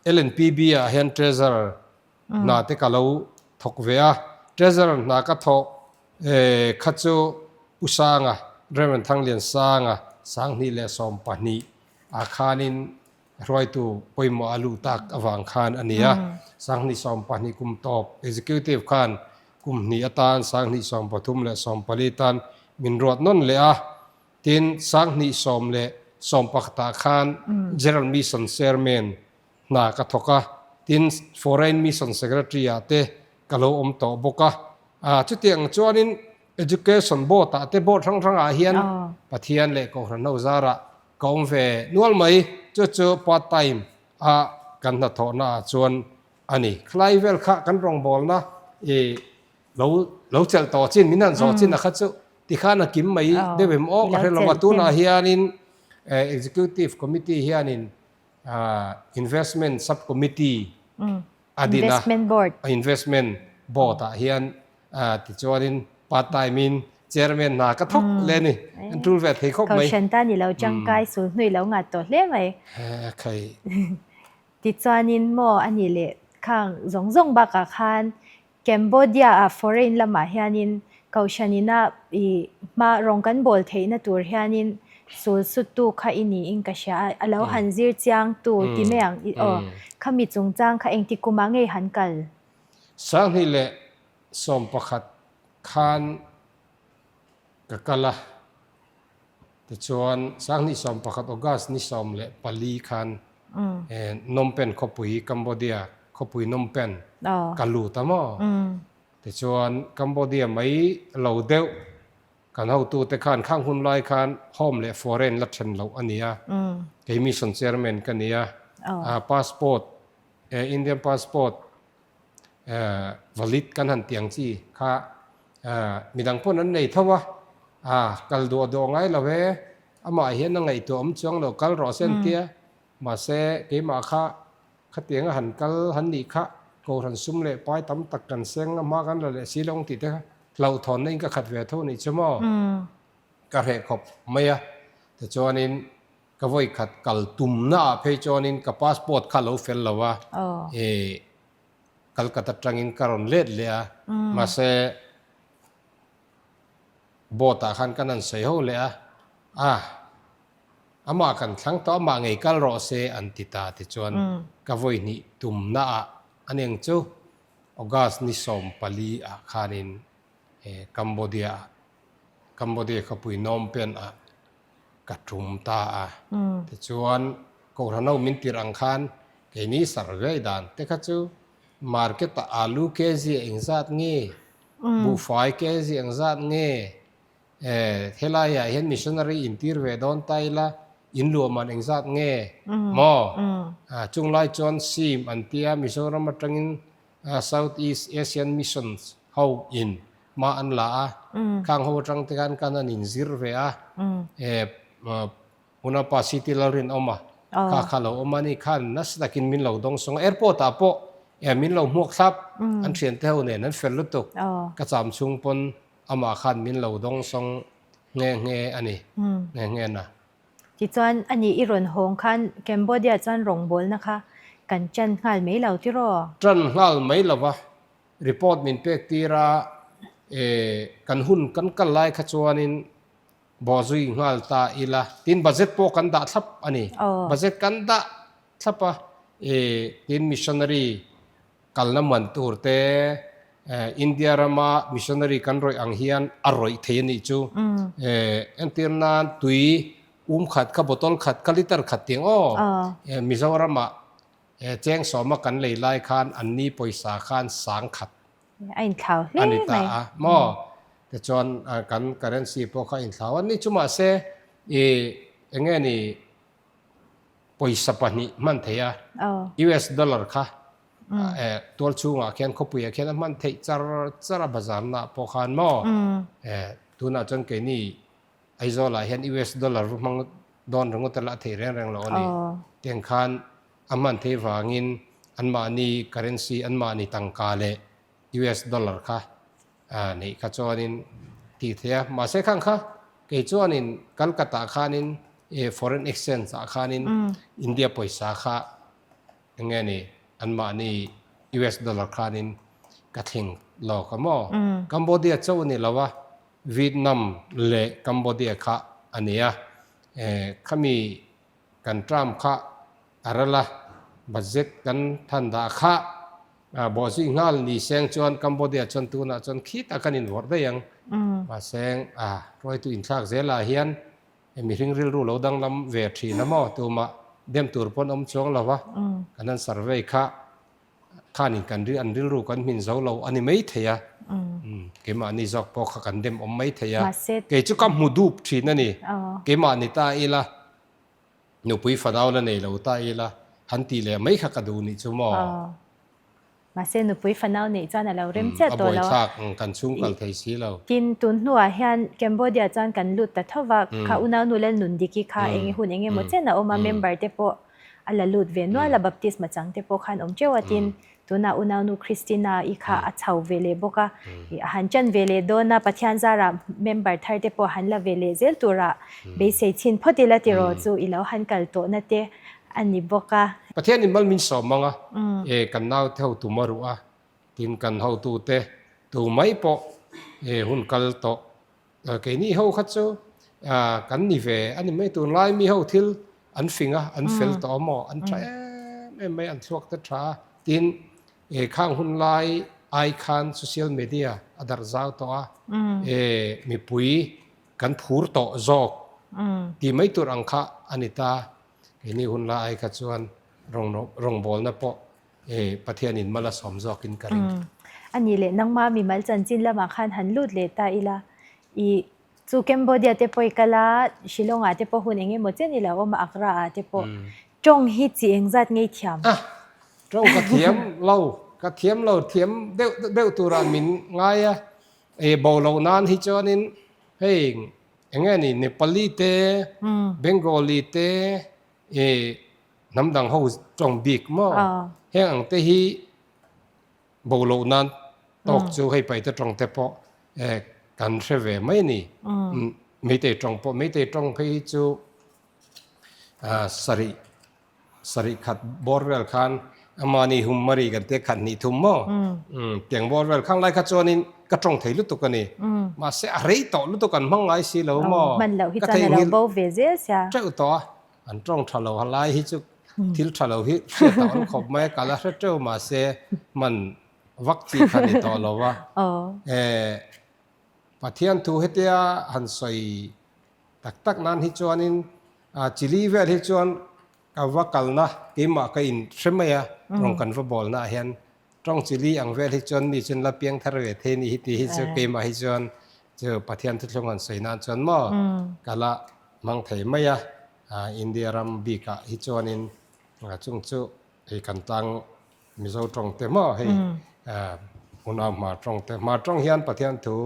LNPB ah hian treasurer hna te ka lo thawk ve a, treasurer hna ka thawh kha chu Pu Sanga, Rev. Thangliansanga, 2012 ah khanin Hruaitu pawimawh a luh tak avang khan a ni a, 2012 kum tawp Executive khan kum hnih atan 2013 leh 14 tan min ruat nawn leh a, tin 2010 leh 11 ah khan General Mission Chairman hna ka thawk a, tin Foreign Mission Secretary ah te ka lo awm tawh bawk a, chutiang chuanin Education Board ah te board hrang hrang ah hian Pathian leh Kohhran ho zarah Ka awm ve nual mai, chu chu part time a kan hnathawhna ah chuan a ni. Khalai vel kha kan rawngbawlna i lo lo chelh tawh chin, min han zawh chin a kha chu tikhan a kim mai deuh em aw ka hre lo a. Tunah hianin Executive Committee hianin Investment Sub Committee a din a, Investment Board. Investment Board ah hian tichuanin part time in Chairman hna ka thawk le a ni, an tul ve thei khawp mai. Kohhran tan i lo tangkai sul hnu i lo ngat tawh hle mai. Khai. Tichuanin maw a nih leh khang zawng zawng bakah khan Cambodia ah foreign lamah hianin Kohhran ina i hma rawng kan bawl theihna tur hianin sul suttu kha i niin ka hria a, a lo han zir chiangtu ti mai ang i aw. Khami chungchang kha engti kumah ngei han kal? 2011 khan ka kal a, tichuan 2011 August ni 14 khan Phnom Penh khawpui, Cambodia khawpui Phnom Penh ka lut a maw? Tichuan Cambodia mai lo deuh kan hotute khan khang hun lai khan home leh foreign la then loh a ni a, kei mission chairman ka ni a, passport, Indian passport valid kan han ti ang chi kha midang pawn an nei tho a, kal duah duah ngai lo e, amah hian a ngaihtuah awm chuang lo kal rawh se an tia, mahse keimah kha khatianga han kal han nih kha Kohhran sum leh pai tam tak kan seng a hma kan la leh si lo ang tih te kha hlauhthawnna in ka khat ve tho nih chu maw ka hreh khawp mai a, tichuanin Ka vawi khat kal tumna ah phei chuanin ka passport kha lo fel lo a, i Calcutta atangin ka rawn let leh a, mahse boat ah khan kan han sawi ho leh a, ah amah kan thlang tawh amah ngei kal rawh se an ti ta tichuan. Ka vawi hnih tumna ah a neng chu August ni 14 ah khanin Cambodia ah Cambodia khawpui Phnom Penh ah ka tum ta a. Tichuan Kohhran ho min tirh ang khan keini survey dan te kha chu market ah alu kg engzat nge, buhfai kg engzat nge, Helaiah hian missionary intir ve dawn ta ila, in luah man engzat nge maw? Chung lai chuan SIM an tia Mizoram atangin South East Asian Missions ho in hma an la a, khang ho atang te khan kan an inzir ve a, Unapa City Lalrinawm a, kha kha lo awm a ni khan nasa takin min lo dawng sawng a, airport ah pawh min lo hmuak thlap, an thiante ho nen an fel lutuk, ka cham chhung pawn Amah khan min lo dawng sawng nghe nghe a ni, nghe nghe na. Tichuan, a nih i rawn hawng khan Cambodia chuan rawngbawlna kha kan ṭan nghal mai lo tiraw? Ṭan nghal mai lo va, report min pek tir a, e, kan hun kan kal lai kha chuanin bawhzui nghal ta ila, tin budget pawh kan dah thlap a ni, budget kan dah thlap a, e, tin missionary Kalna man tur te India rama missionary kan rawih ang hian a rawih thei a nih chu. Entir nan tui um khat kha bottle khat kha liter khat tiang aw. Mizoramah cheng sawma kan lei lai khan an ni pawisa khan sang khat a inthlau hle a ni ta a maw. Tichuan kan currency pawh kha a inthlau a ni chu mahse eng nge ni pawisa pahnih hman theih a, US dollar kha tual chhungah khian khawpuiah khian a hman theih char char a bazar naah pawh khan maw tunah chuan keini Aizawlah hian US dollar va hmang dawn ringawt ela a theih reng reng lo a ni. Tiang khan a hman theih vangin anmahni currency anmahni tangka leh US dollar kha neih kha chuanin tih theih a, mahse khang kha kei chuanin Calcutta khanin foreign exchange ah khanin India pawisa kha eng nge ni anmahni US dollar khanin ka thleng lawk a maw? Cambodia chauh a ni lo a, Vietnam leh Cambodia kha a ni a, khami kan term kha a ral a, budget kan than dah kha bawhzui nghal ni seng chuan Cambodia chuan tunah chuan khitah kan invawrh daih ang. Mahse hruaitu inthlak zelah hian mihring rilru lo danglam ve thin a maw tumah dem tur pawn awm chuang lo va, kan han survey kha khanin kan an rilru kan hmin zo lo a ni mai thei a, keimahni zawk pawh kha kan dem awm mai thei a, kei chu ka hmu dup thin a ni, keimahni ta ila. Nupui fanau la nei lo ta ila, han tih leh mai kha ka duh nih chu maw? Aw. Mahse nupui fanau neih chuan a lo rem chiah tawh lo a. A buaithlak kan chhung kal thei si lo. Tin, tun hnuah hian Cambodia chuan kan lut ta tho va, kha unaunu Lalnundiki kha eng hun eng emaw chen a awm a, member te pawh a la lut ve nual a, baptisma chang te pawh khan awm teuh a, tin, Tunah unaunu Christina i kha a chho ve leh bawk a, a han ṭan ve leh dawn a, Pathian zarah member thar te pawh han la ve leh zel turah beisei chhin phawt ila tiraw chu i lo han kal tawhna te a ni bawk a. Pathianin mal min sawm ang a, e kan naute ho tum a ruh a, tin kan hotute tu mai pawh e hun kal tawh Keini ho kha chu kan ni ve a ni mai tunlai mi ho thil an fing a an fel tawh a maw an tha em em mai an thluak te tha a tin khang hun lai ai khan social media a darh zau tawh a mipui kan phur tawh zawk tih mai tur ang kha a ni ta keini hun lai ai kha chuan rawngbawlna pawh E, Pathianin mal a sawm zawkin ka ring. A nih leh nangma mimal chanchin lamah khan han lut leh ta ila, i chu Cambodia te pawh i kal a, Shillong ah te pawh hun eng emaw chen i lo awm a, Accra ah te pawh. Tawng hi chi engzat ngei thiam? A, tawng ka thiam lo, ka thiam lo, thiam deuh deuh turah min ngai a, e bo loh nan hi chuanin hei eng nge ni Nepali te, Bengali te, e Hnam dang ho tawng bik maw? Heng ang te hi bo loh nan tawk chu hei paite tawng te pawh kan hre ve mai a ni. Meitei tawng pawh, meitei tawng phei hi chu sarih, sarih khat bawr vel khan amahni hum mari kan tia khat hnih thum maw? Tiang bawr vel khang lai kha chuanin ka tawng thei lutuk a ni. Mahse a rei tawh lutuk an hmang ngai si lo maw? Hman loh hi chuan a lo bo ve zel sia. Teuh tawh a. An tawng tha lo ha lai hi chu. thil tha lo hi hriat a awm khawp mai a, ka la hre teuh mahse hman vak chi kha ni tawh lo a. Pathian thu hetia han sawi tak tak nan hi chuanin chili vel hi chuan ka va kalna keimah ka in hre mai a, rawng kan va bawlna ah hian tawng chili ang vel hi chuan mi chuan la piang thar ve thei ni hi tih hi chu keimah hi chuan chu Pathian thuthlung han sawi nan chuan maw ka la hmang thei mai a, India ram bikah hi chuanin chung chu hei kan tlang Mizo tawng te maw hei unau hmar tawng te hmar tawng hian Pathian thu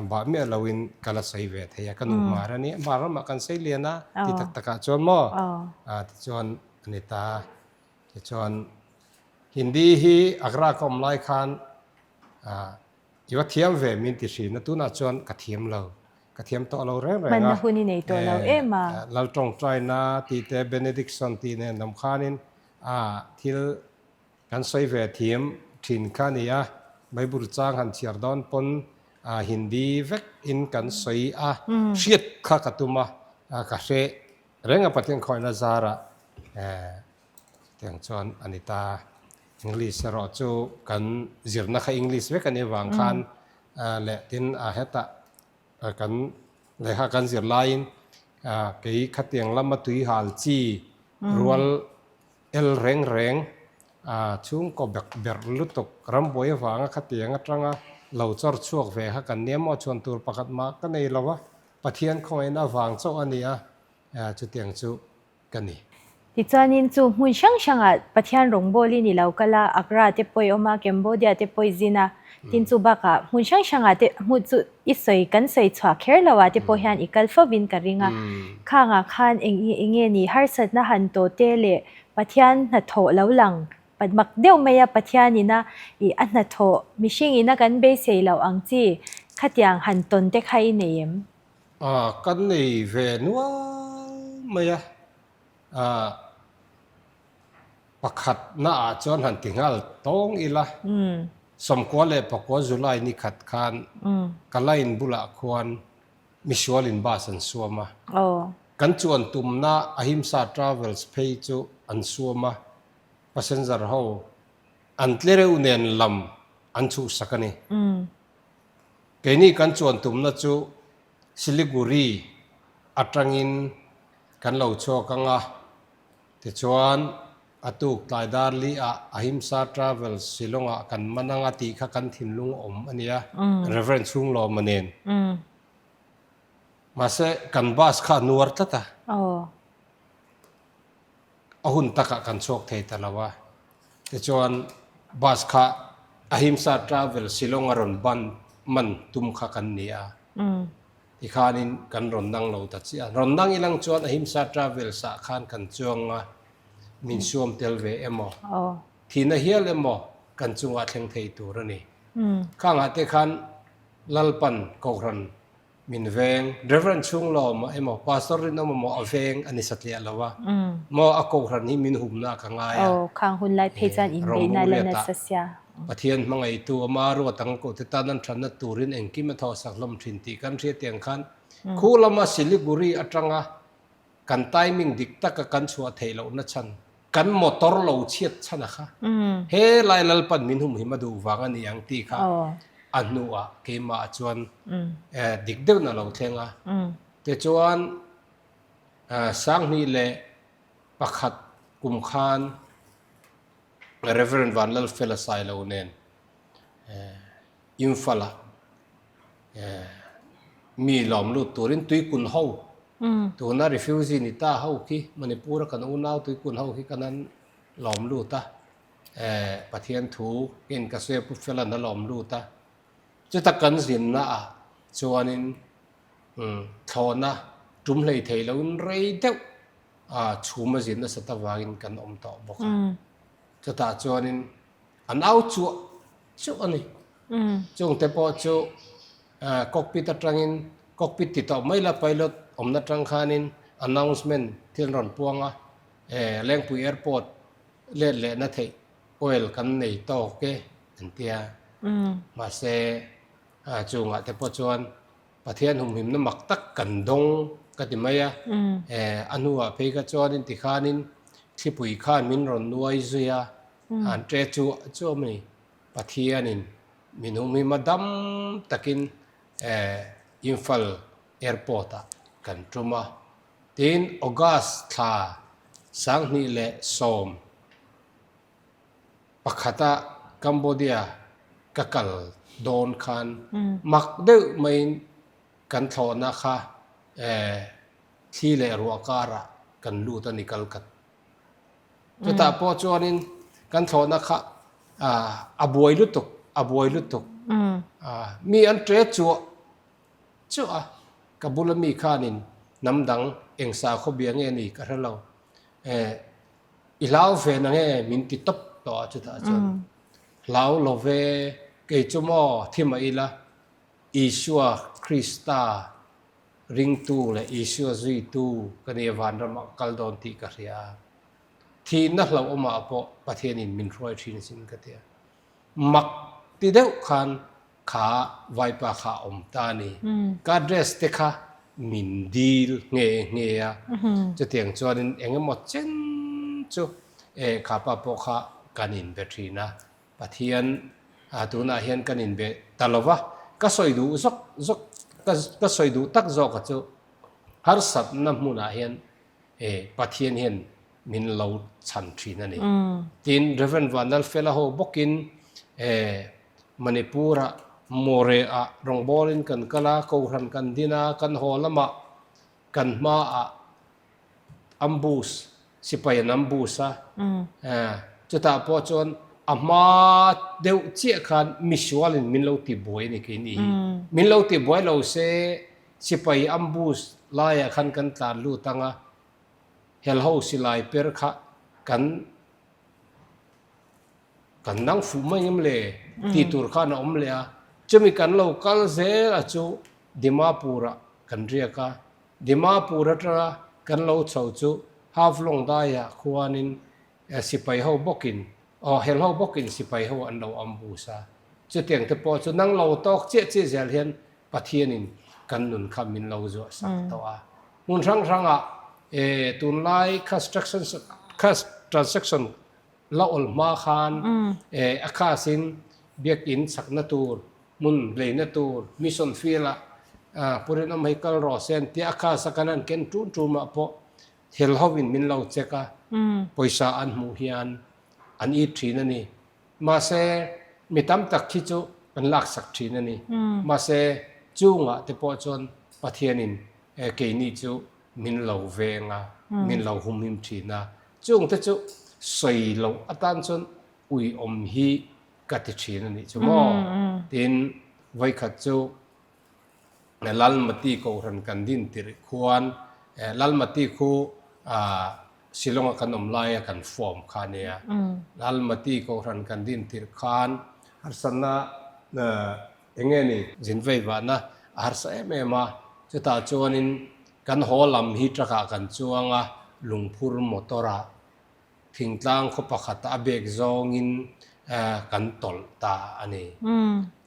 bah miah loin ka la sawi ve thei a ka nu hmar a nia hmar ramah kan sawi lian a ti tak takah chuan maw tichuan a ni ta tichuan Hindi hi Agra ka awm lai khan I va thiam ve min ti hrin a tunah chuan ka thiam lo ka thiam tawh lo reng reng a Hmanna hun i nei tawh lo em a. Lal tawngtaina tih te Benediction tih nen lam khanin a thil kan sawi ve thiam thin kha a ni a, Bible chang han chhiar dawn pawn Hindi vek in kan sawi a hriat kha ka tum a ka hre reng a Pathian khawihna zarah Tiang chuan a ni ta. English erawh chu kan zirna kha English vek a nih avang khan leh tin a hetah kan lehkha kan zir laiin kei khatiang lama tui hal chi rual el reng reng chhungkaw bek berh lutuk rambuai avanga khatiang atanga lo chawr chhuak ve kha kan nia maw chhuan tur pakhat mah ka nei lo a, Pathian khawngaihna avang chauh a ni a, chutiang chu ka ni. Tichuanin chu hmun hrang hrangah Pathian rawngbawlin i lo kal a, Agra te pawh i awm a, Cambodia te pawh i zin a, tin chu bakah hmun hrang hrangah te hmun chu i sawi kan sawi chhuah kher lo ah te pawh hian i kal fovin ka ring a. Khangah khan eng eng nge ni harsatna han tawh te leh Pathian hnathawh lo lang mak deuh mai a Pathianin a i a hnathawh mihring ina kan beisei loh ang chi khatiang han tawn te kha i nei em? A, kan nei ve nual mai a, a, pakhat na ah chuan han ti nghal tawng ila, Sawmkua leh Pakua July ni khat khan ka line bulah khuan misual in bus an suam a, kan chuan tumna Ahimsa Travels phei chu an suam a, passenger ho an tlereuh nen lam an chhuhsak a ni. Keini kan chuan tumna chu Siliguri atangin kan lo chhuak ang a, tichuan a tuk tlai dar li ah Ahimsa Travels Shillong ah kan man ang a tih kha kan thinlung awm a nia, Reverend Chhunglawma nen. Mahse kan bus kha a nuar tlat a. A hun takah kan chhuak thei ta lo a, tichuan bus kha Ahimsa Travel Shillong a rawn ban man tum kha kan ni a, tikhanin kan rawn nang lo ta chiah a, rawn nang ilang chuan Ahimsa Travels ah khan kan chuang a, min suam tel ve emaw, thihna hial emaw kan chungah thleng thei tur a ni. Khangah te khan Lalpan Kohhran Min veng, Reverend Chhunglawma emaw Pastor Rinawma maw a veng a ni satliah lo a, maw a kohhran hi min humna ka ngai a. Aw, khang hun lai phei chuan inbeihna la nasa sia. Pathian hmangaihtu ama ruat ang kohte tan an thatna turin engkim a thawhsak hlawm thin tih kan hria tiang khan khu lama Siliguri atanga kan timing dik taka kan chhuah theih lohna chhan Kan motor lo chhiat chhan a kha. He lai Lalpan min humhim a duh vang a ni ang tih kha a hnuah keimah chuan dik deuhin a lo thleng a. Tichuan Sanghnih leh pakhat kum khan Reverend Vanlalfela Sailo nen Imphal-ah mi lawm lut turin tuikun ho tuna refugee ni ta ho khi Manipur a kan unau tuikun ho khi kan an lawm lut a Pathian thu in ka sawi a Pu Felan a lawm lut a chuta kan zinna ah chuanin thlawhna tum hlei thei loin rei deuh a chhum a zin nasat avangin kan awm tawh bawk a chutah chuanin an au chuah chuah a ni. Chungte pawh chu cockpit atangin cockpit ti tawh mai la pilot awmna atang khanin announcement thil an rawn puang a, Lengpui airport let lehna theih oil kan nei tawk e an ti a. Mahse chungah te pawh chuan Pathian humhimna mak tak kan dawng ka ti mai a, a hnuah phei kha chuanin tikhanin. Thlipui khan min rawn nuai zui a, an ṭe chu chu a ni. Pathianin min humhim a dam takin Imphal Airport ah kan tum a. Tin, August thla 2010 pakhata Cambodia ka kal dawn khan mak deuh maiin kan thlawhna kha thli leh ruah karah kan lut a ni kal khat. Chutah pawh chuanin kan thlawhna kha a buai lutuk, a buai lutuk. Mi an ṭe chuah chuah a, ka bula mi khanin hnam dang eng sakhaw bia nge ni ka hre lo. I hlau ve na nge min ti tawp tawh a chutah chuan. Hlau lo ve, kei chu maw thi mah ila Isua Krista Ringtu leh Isua zuitu ka nia vanramah ka kal dawn tih ka hria a. Thihna hlauhawmah pawh Pathianin min hruai thin sin ka ti a. Mak ti deuh khan kha vaipa kha a awm ta a ni. Ka address te kha min dil nghe nghe a. Chutiang chuanin eng emaw chen chu kha pa pawh kha kan inbe thin a. Pathian tunah hian kan inbe ta lo va, ka sawi duh zawk zawk, ka sawi duh tak zawk a chu harsatna hmunah hian Pathian hian min lo chhan thin a ni. Tin, Rev. Vanlalfela ho bawkin Manipur-ah Moreh-ah rawngbawlin kan kal a, Kohhran kan din a, kan haw lamah kan hmaah ambush, sipai an ambush a, chutah pawh chuan a hma deuh chiah khan misualin min lo ti buai a ni kei ni hi. Min lo ti buai lo se sipai ambush laiah khan kan tlan lut ang a, helho silai per kha kan kan nang fuh mai em le tih tur khan a awm leh a, chumi kan lo kal zel a chu Dimapur-ah kan riak a. Dimapur atanga kan lo chho chu Haflong daiah khuanin sipai ho bawkin, aw hel ho bawkin sipai ho an lo ambush a. Chutiang te pawh chu nang lo tawk chiah chiah zel hian Pathianin kan nun kha min lo zuah sak tawh a. Hmun hrang hrangah tunlai construction transaction la awl hma khan a khasin biakin chakna tur Hmun hleina tur mission field ah Purin awm hei kal rawh se an tia a khas a kan han ken ṭun ṭum ah pawh thil ho in min lo check a, pawisa an hmuh hian an it ṭhin a ni. Mahse mi tam tak khi chu an laksak ṭhin a ni. Mahse chungah te pawh chuan Pathianin keini chu min lo veng a, min lo humhim ṭhin a. Chung te chu sawi loh atan chuan uiawm hi ka ti thin a nih chu maw? Tin, vawikhat chu Lalmati Kohhran kan din tirh khuan Lalmati khu Shillong-a kan awm laia kan form kha a nia. Lalmati Kohhran kan din tirh khan harsatna eng nge ni? Zin vei vahna a harsa em em a, chutah chuanin kan haw lam hi truck-ah kan chuang a, lungphur motor-ah Thingtlang khaw pakhat a bek zawngin kan tawlh ta a ni.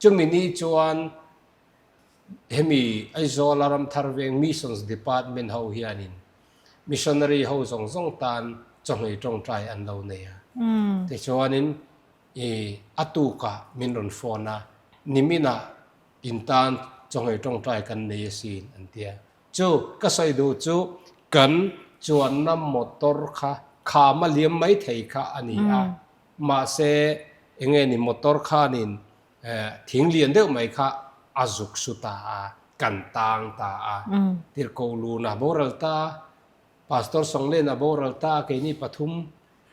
Chumi ni chuan hemi Aizawla Ramthar Veng Missions Department ho hianin missionary ho zawng zawng tan chawhmei tawngtai an lo nei a. Tichuanin i a tukah min rawn phone a, niminah in tan chawhmei tawngtai kan nei asin an ti a. Chu ka sawi duh chu kan chuanna motor kha kham a liam mai thei kha a ni a, mahse eng nge ni motor khanin thing lian deuh mai kha a zuk su ta a, kan tang ta a, Tirhkoh Luna boral ta, Pastor Sawnglen a boral ta, keini pathum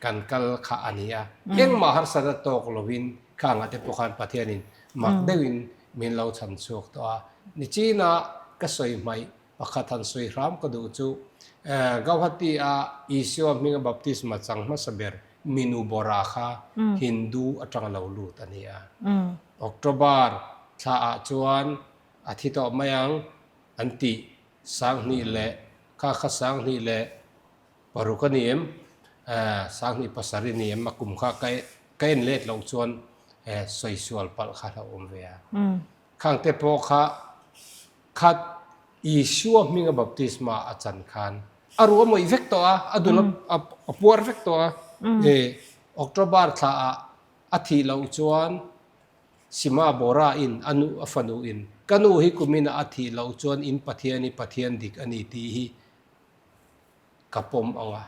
kan kal kha a ni a, engmah harsatna tawk lovin khangah te pawh khan Pathianin mak deuhin min lo chhan chhuak tawh a. Nichina ka sawi hmaih pakhat han sawi hram ka duh chu Gauhati-a Isua hminga baptisma chang hmasa ber Minu Bora kha Hindu atanga lo lut a ni a. October thlaah chuan a thi tawh mai ang an tih 2000 leh kha kha 2000 leh Paruk a ni em? 27 a ni em? A kum kha ka ka en let loh chuan sawi sual palh kha hlauh awm ve a. Khang te pawh kha khat Isua hminga baptisma a chan khan. A ruh a mawih vek tawh a, a dul a puar vek tawh a. October thla ah a thih loh chuan Sima Bora in a nu a fanu in ka nu hi kumin ah a thih loh chuan in Pathian hi Pathian dik a ni tih hi ka pawm ang a.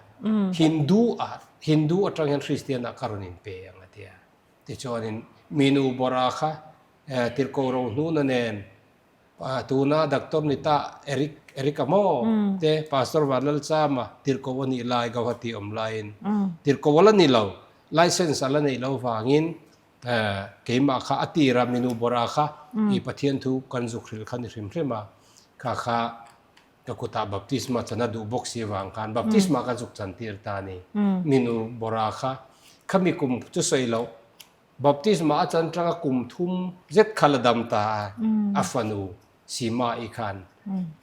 Hindu ah Hindu atang hian Christian ah ka rawn in pe ang a ti a. Tichuanin Minu Bora kha Tirhkoh Rohnuna nen Tuna Doctor ni ta Eric Eric-a maw te Pastor Vanlalchama tirhkoh a nih lai Gauhati awm laiin tirhkoh a la ni lo, license a la neih lo vangin keimah kha a tira minu bawrah kha i Pathian thu kan zuk hrilh kha ni hrim hrim a, kha kha ka kutah baptisma chan a duh bawk si avang khan baptisma ka zuk chan tir ta a ni. Minu bawrah kha khami kum chu sawi loh Baptisma a chan tanga kum thum zet kha la dam ta a, a fanu Sima-i khan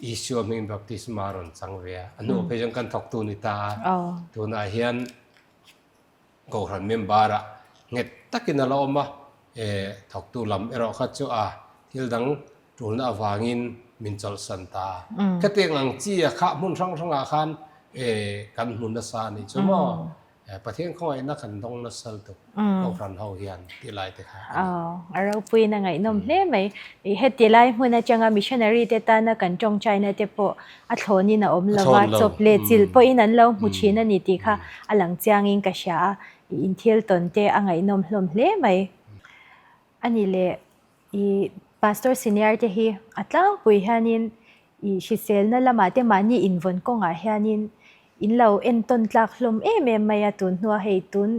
Isua hmingin baptisma a rawn chang ve a, a hnuah phei chuan kan thawktu ni ta a, tunah hian Kohhran member-ah nghet takin a la awm a, thawktu lam erawh kha chu a thil dang tulna avangin min chawlhsan ta a. Khatiang ang chi a kha hmun hrang hrangah khan kan hmu nasa a nih chu maw? Pathian khawngaihna kan dawng nasa lutuk Kohhran ho hian tih lai te kha a ni. Aw, a ropuiin a ngaihnawm hle mai. Heti lai hmun atanga missionary te tana kan tawngtaina te pawh a thlawnin a awm lo va, chawp leh chilh pawhin an lo hmu thin a ni tih kha a lang chiangin ka hria a, inthil tawn te a ngaihnawm hlawm hle mai. A ni leh I Pastor senior te hi a tlangpui hianin i hriselna lamah te mahni invawn kawngah hianin in lo entawn tlak hlawm em em mai a, tun hnua hei tun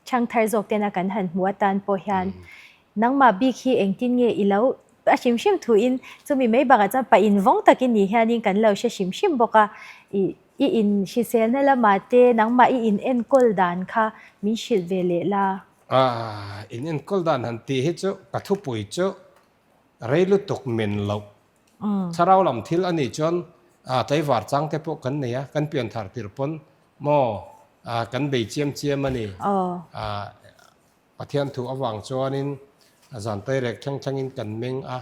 chhangthar zawk tena kan han hmuh atan pawh hian nangmah bik hi engtin nge i lo a hrim hrim thuin chumi mai bakah chuan pa invawng takin ni hianin kan lo hre hrim hrim bawk a, i i in hriselna lamah te nangmah i in enkawl dan kha min hrilh ve leh la. A in enkawl dan han tih hi chu ka thupui chu rei lutuk men loh. Thlarau lam thil a nih chuan tlaivar chang te pawh kan nei a, kan pian thar tirh pawn maw kan bei chiam chiam a ni. Pathian thu avang chuanin zan tairek thleng thlengin kan meng a.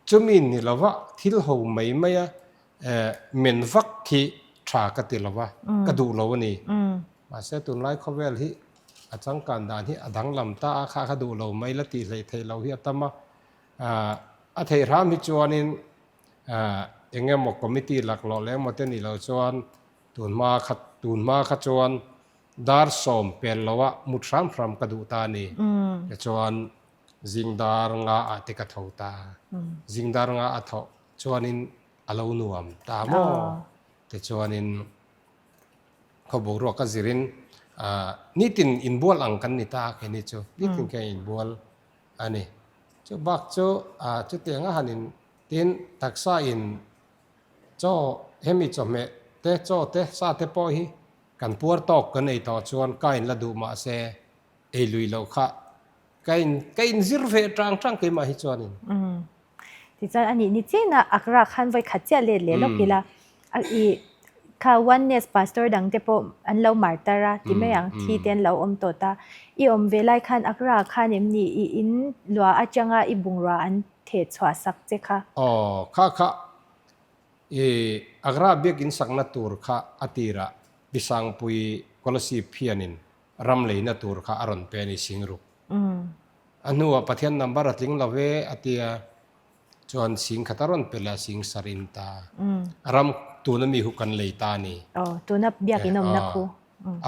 Chumi ni lova thil ho mai mai a men vak khi tha ka ti lova, ka duh lo a ni. Mahse tunlai khawvel hi a changkan dan hi a danglam ta a, kha kha duh lo mai la tih hleih theih loh hi a tam a. A theih hram hi chuanin eng emaw committee laklawh leh emaw te nih loh chuan tunhma kha tunhma kha chuan dar sawm pel loah mut hram hram ka duh ta a ni. Tichuan Zing dar nga ah te ka tho ta. Zing dar nga a thawh chuanin a lo nuam ta maw? Tichuanin khaw boruak a zirin nitin inbual ang kan ni ta keini chu. Nitin kha inbual a ni. Chu bak chu chutiang a han in tin taksa in chaw hemi chawhmeh te chaw te sa te pawh hi kan puar tawk kan ei tawh chuan ka in la duh mahse ei lui loh kha Ka in ka in zir ve tang tang keimah hi chuanin. Umm. Tichuan anih ni chenah Accra khan vawi khat chiah let leh lawk ila a i kha Oneness pastor dang te pawh an lo martar a ti mai ang thi te an lo awm tawh ta. I awm ve lai khan Accra khan em ni i in luah atanga i bungrua an theh chhuah sak che kha? Aw kha kha i Accra biakin sakna tur kha a tirah Pi Sangpui Kolasib hianin ram leina tur kha a rawn pe a ni Singruk. A hnuah Pathian number a tling lo ve a tia chuan sing khat a rawn pe leh a sing sar in ta. Ram tuna mi hu kan lei ta a ni. Aw, tuna biakin awmna khu.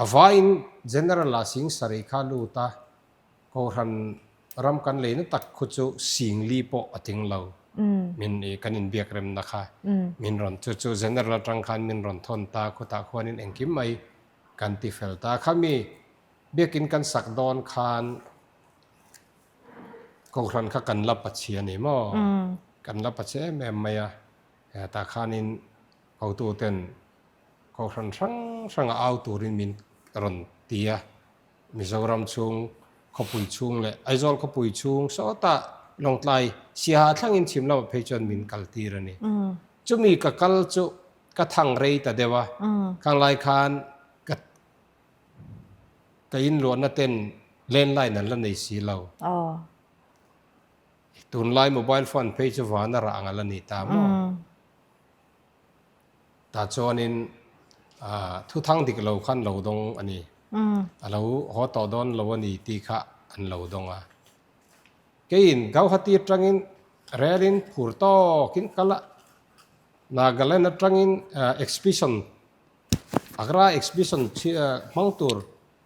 A vaiin General ah sing sarih kha lut a, Kohhran ram kan leina tak khu chu sing li pawh a tling lo. Min i kan inbiak remna kha min rawn chu chu General atang khan min rawn thawn ta khutah khuanin engkim mai Kan ti fel ta. Khami biakin kan sak dawn khan Kohhran kha kan la pachhia ni maw? Kan la pachhia em em mai a. Tah khanin hotuten Kohhran hrang hranga au turin min rawn ti a. Mizoram chhung, khawpui chhung leh Aizawl khawpui chhung sawtah Lawngtlai Siaha thlangin chhim lamah phei chuan min kaltir a ni. Chumi ka kal chu Ka thang rei ta deuh a, khang lai khan ka ka inluahna ten landline an la nei si lo. Tunlai mobile phone phei chu van a rah ang a la ni ta maw? Tah chuanin. Thuthang dik lo khan lo dawng a ni. A lo haw tawh dawn lo a ni tih kha an lo dawng a. Keiin Gauhati atangin relin phur tawkin kal a, Nagaland atangin exhibition, Agra exhibition hmang tur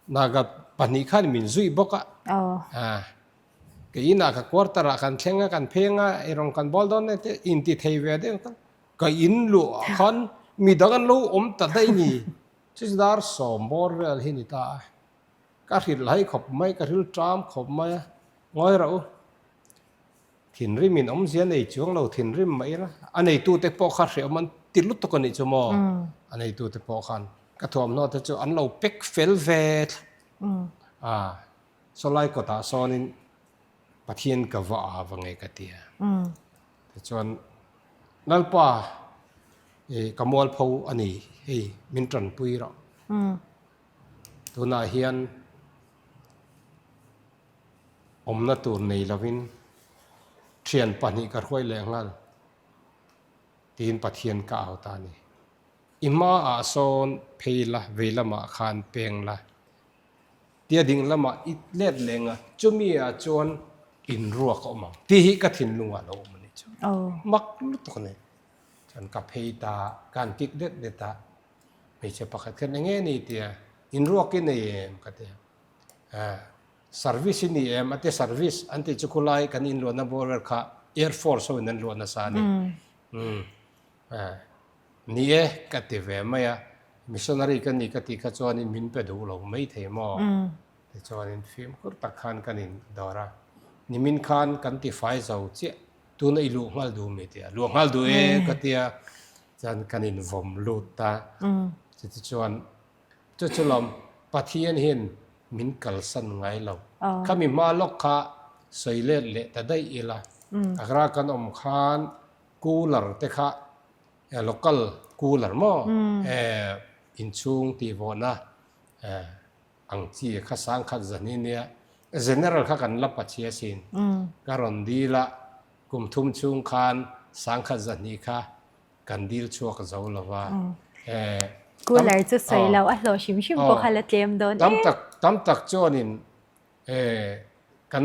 Naga pahnih khan min zui bawk a. Kei inah ka quarter ah kan thleng a, kan pheng a, eirawng kan bawl dawn e te inti thei ve deuh kha. Ka in luah khan midang an lo awm ta daih ni. Chusdar sawm bawr vel hi ni ta a. Ka hrilh hai khawp mai, ka hril ṭam khawp mai a, ngawi rauh u. Thinrimin awmzia nei chuang lo thinrim mah ila, a neitute pawh kha hrehawm an ti lutuk a nih chu maw? A neitute pawh khan ka thuamhnaw te chu an lo pack fel ve thlap a, sawlai kawtah sawnin Pathian ka va a va nge ka ti a. Tichuan, Lalpa, i ka mualpho a ni, hei min tanpui rawh. Tunah hian awmna tur nei lovin thian pahnih ka hruai leh nghal tiin Pathian ka au ta a ni. I hmaah sawn phei la, vei lamah khan peng la, tia ding lamah i let leng a, chumi ah chuan inruak a awm ang tih hi ka thinlungah lo awm a ni chu. Mak lutuk a ni. Chuan ka phei ta, ka han kik det det a. Hmeichhe pakhat khan eng nge ni tia inruak i nei em ka ti a, service i ni em a ti service an tih chu khulai kan inluahna bawr vel kha air force ho in an luah nasa a ni ni e ka ti ve mai a missionary ka ni ka tih kha chuanin min pe duh lo mai thei maw tichuanin fimkhur tak khan kan in dawr a nimin khan kan ti fai zo chiah tuna i luh nghal duh mi tia luh nghal duh e ka tia Chuan kan invawm lut a, chutichuan chu chu lawm Pathian hian min kalsan ngai lo. Khami hma lawk kha sawi let leh ta daih ila, Agra kan awm khan cooler te kha local cooler maw inchhung tihvawhna ang chi kha sangkhat zan hi nia, general kha kan la pachhia sin, ka rawn dil a. Kum thum chhung khan sangkhat zahnih kha kan dil chhuak zo lo va. Cooler chu sawi lo a hlawh hrim hrim pawh kha la tlem dawn em. Tam tak chuanin kan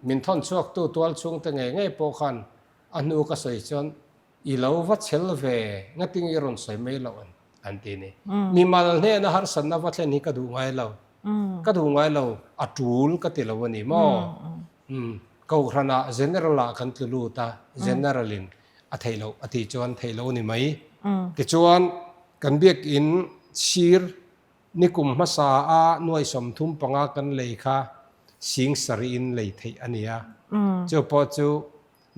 min thawn chhuaktu tual chhungte ngei ngei pawh khan a hnu ka sawi chuan i lo va chhel ve ngatinge i rawn sawi mai loh an ti ni. Mimal hnena harsatna va thlen hi ka duh ngai lo. Ka duh ngai lo a tul ka ti lo a ni maw? Umm, Kohhranah General ah kan tlu lut a, General in a theih loh a tih chuan theih loh a ni mai. Tichuan, kan biakin sir nikum hmasa a nuai 35 kan lei kha sing sarih in lei theih a ni a. Chu pawh chu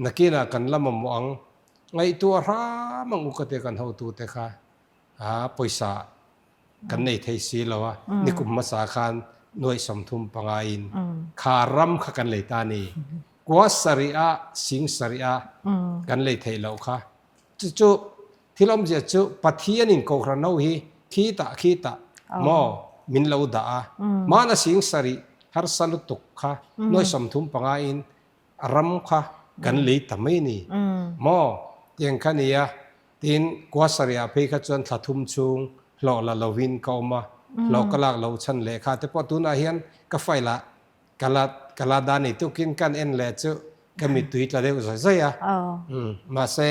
nakinah kan la mamawh ang. Ngaihtuah hram ang u ka tia kan hotute kha pawisa Kan nei thei si lo a, nikum hmasa khan nuaih 35 in kha ram kha kan lei ta a ni. Kua sarih a, sing sarih a kan lei theih loh kha. Chu chu thil awmzia chu Pathianin Kohhran ho hi khitah khitah maw min lo dah a, hmana sing sarih harsa lutuk kha nuaih 35 in a ram kha kan lei ta mai a ni maw tiang kha nia. Tin, kua sarihah phei kha chuan thla thum chhung hlawh la lovin ka awm a, hlawh ka lak loh chhan lehkha te pawh tunah hian ka file ah ka la ka la dah ni tukin kan en leh chu ka mittui tla deuh zawih zawih a. Mahse,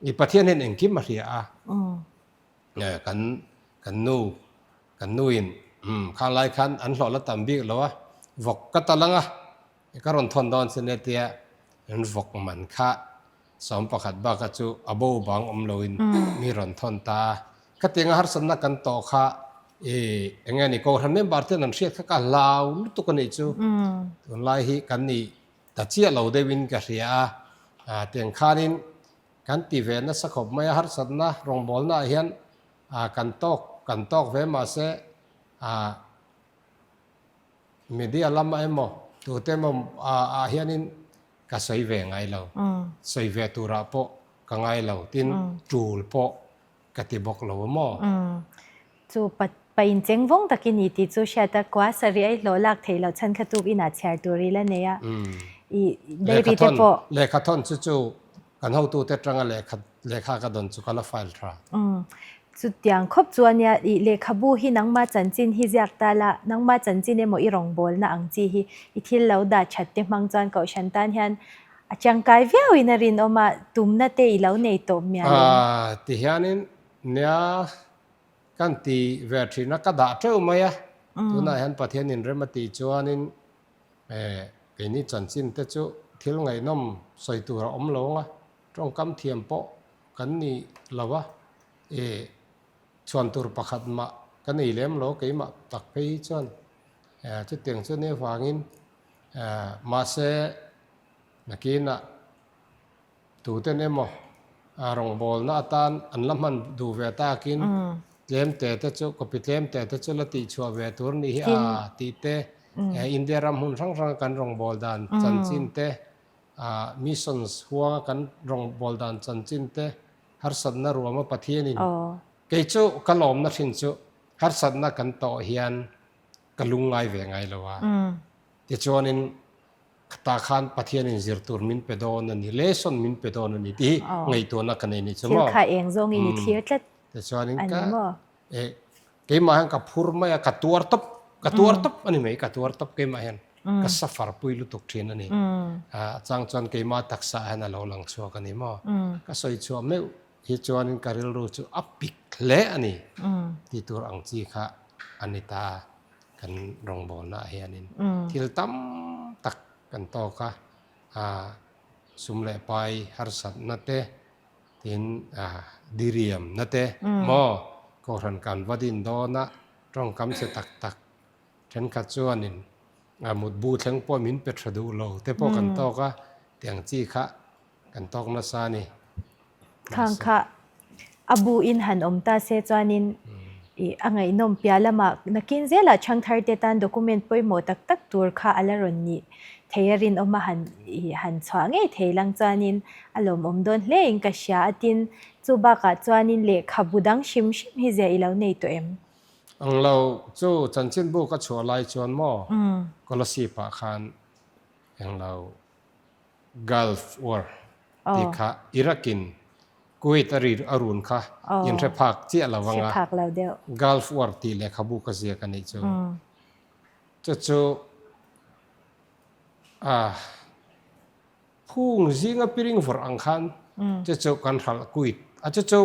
i Pathian hian engkim a hria a, kan kan nu kan nuin khang lai khan an hlawh la tam bik lo a, vawk ka tal ang a, ka rawn thawn dawn che nia tia an vawk man kha 11 baka chu a bo bang awm loin mi rawn thawn ta a. Khatianga harsatna kan tawh kha i eng nge ni Kohhran member ten an hriat kha ka hlau lutuk a nih chu. Tunlai hi kan nih ta chiah lo deuhin ka hria a. Tiang khanin kan ti ve nasa khawp mai a, harsatna rawngbawlna ah hian kan tawk kan tawk ve mahse media lamah emaw tute emaw ah hianin Ka sawi ve ngai lo. Sawi ve turah pawh ka ngai lo. Tin, tul pawh ka ti bawk lo a maw? Chu pa pa incheng vawng tak i ni tih chu hriat a, kua sarih a i hlawh lak theih loh chhan kha tuk inah chhiar tur i la nei a. I diary te pawh. Lehkha thawn chu chu kan hotute atanga lehkha lehkha ka dawn chu ka la file tha. Chutiang khawp chu a nia, ih lehkhabu hi nangma chanchin hi ziak ta la, nangma chanchin emaw i rawngbawlna ang chi hi i thil lo dah that te hmang chuan Kohhran tan hian a tangkai viauin a rinawm a, tumna te i lo nei tawh mial em? Aaa tihianin nia kan ti ve thin a, ka dah teuh mai a, tunah hian Pathianin rem a tih chuanin keini chanchin te chu thil ngaihnawm sawi tur a awm lo ang a, tawngkam thiam pawh kan ni lo a, e chhuan tur pakhat mah ka nei lem lo keimah tak phei hi chuan chutiang chu nia vangin mahse nakinah tuten emaw rawngbawlna atan an la hman duh ve takin tlem te te chu copy tlem te te chu la tihchhuah ve tur nih hi a tih te India ram hmun hrang hranga kan rawngbâwl dan chanchin te Missions huanga kan rawngbâwl dan chanchin te harsatna ruama Pathianin kei chu ka lawmna hrin chu harsatna kan tawh hian ka lungngai ve ngai lo a. Tichuanin tah khan Pathianin zir tur min pe dawn a ni, lesson min pe dawn a ni tih hi ngaihtuahna ka nei a ni chu maw. Thil kha eng zawngin i thlir tlat Tichuanin ka keimah hian ka phur mai a, ka tuar tawp, ka tuar tawp a ni mai, ka tuar tawp keimah hian ka suffer pui lutuk thin a ni. A chang chuan keimah taksa hian a lo lang chhuak a ni maw? Ka sawi chhuah meuh hi chuanin ka rilru chu a pik hle a ni tih tur ang chi kha a ni ta kan rawngbawlnaah hianin thil tam tak kan tawk a, sum leh pai harsatna te, tin diriamna te maw Kohhran kan va din dawn a, tawngkam che tak tak Thenkhat chuanin mutbu thleng pawh min pe tha duh lo te pawh kan tawk a, tiang chi kha kan tawk nasa a ni. Khang kha a bu in han awm ta se chuanin ih a ngaihnawm piah lamah nakin zelah Chhangthar te tan document pawimawh tak tak tur kha a la rawn nih thei a rinawm a han ih han chhuah ngei thei lang chuanin a lawmawm dawn hle in ka hria a tin chu bakah chuanin lehkhabu dang hrim hrim hi ziah i lo nei tawh em? Ang lo chu chanchinbu ka chhuah lai chuan maw Kolasib ah khan eng lo Gulf War tih kha Iraq in Kuwait a ri a run kha in hre phak chiah lo ang a, Gulf War tih lehkhabu ka ziak a nih chu. Chu chu ah. Phung zinga piring vawrh ang khan chu chu kan hralh kuit a, chu chu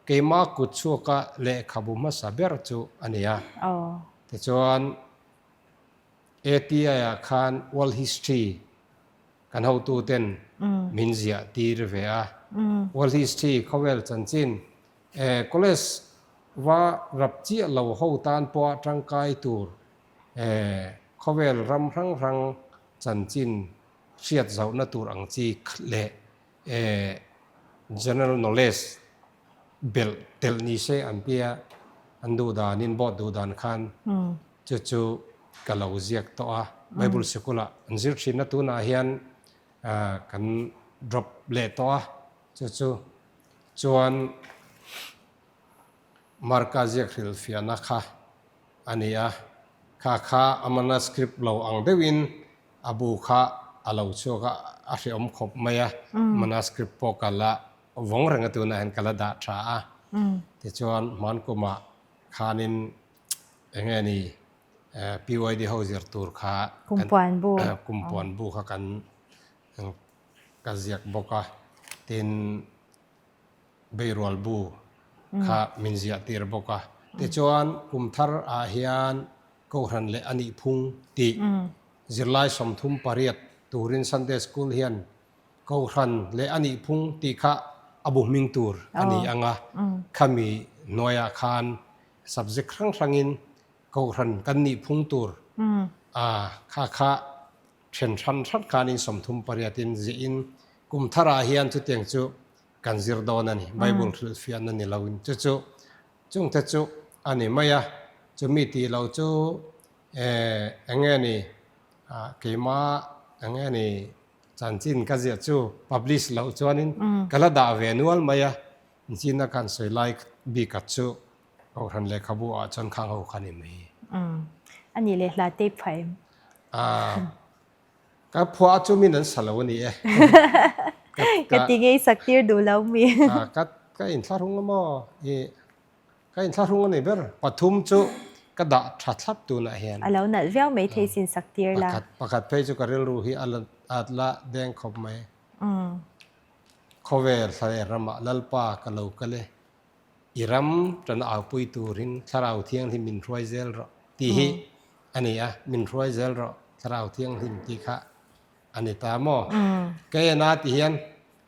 keima kut chhuaka lehkhabu hmasa ber chu a ni a. Tichuan ATI ah khan World History kan hotuten min ziah tir ve a. World History khawvel chanchin college va rap chiah lo ho tan pawha tangkai tur khawvel ram hrang hrang chanchin hriat zauhna tur ang chi leh general knowledge belh telh ni se an tia an duh danin board duh dan khan chu chu ka lo ziak tawh a Bible sikul ah an zir thin a tunah hian kan drop leh tawh a chu chu chuan Marka ziak hrilhfiahna kha a ni a kha kha a manuscript lo ang deuhin A bu kha a lo chhuak a, a hrehawm khawp mai a, manuscript pawh ka la vawng reng a tunah hian ka la dah tha a. Tichuan hmankumah khanin eng nge ni PYD ho zir tur kha Kumpuan bu Kumpuan bu kha kan ka ziak bawk a, tin Beirual bu kha min ziah tir bawk a. Tichuan kumthar ah hian Kohhran leh a nih phung tih zirlai 38 turin Sunday School hian Kohhran leh a nih phung tih kha a bu hming tur a ni ang a, khami hnuaiah khan subject hrang hrangin Kohhran kan nih phung tur a kha kha then hran hran khanin 38in ziahin kum tharah hian chutiang chu kan zir dawn a ni, Bible hrilhfiahna ni loin chu chu Chungte chu a ni mai a, chumi tih loh chu eng nge ni keima eng nge ni chanchin ka ziah chu publish loh chuanin ka la dah ve nual mai a, inchina khan sawi lai bika chu Kohhran lehkhabu ah chuan khang ho kha ni mai. A nih leh hla tape pha em? Ka phuah chu min an sa lo a ni e. Ka ti ngei sak tir duh lo mi. Ka inthlahrung a maw? I. Ka inthlahrung a ni ber. Pathum chu ka dah tha thlap tunah hian. A lo nalh viau mai thei sin sak tir la. Pakhat pakhat phei chu ka rilru hi a la a la deng khawp mai. Khawvel thlaleh ramah Lalpa ka lo kal e. I ram tan aupui turin Thlarau Thianghlim min hruai zel rawh tih hi a ni a, min hruai zel rawh Thlarau Thianghlim tih kha a ni ta maw? Ka en a ti hian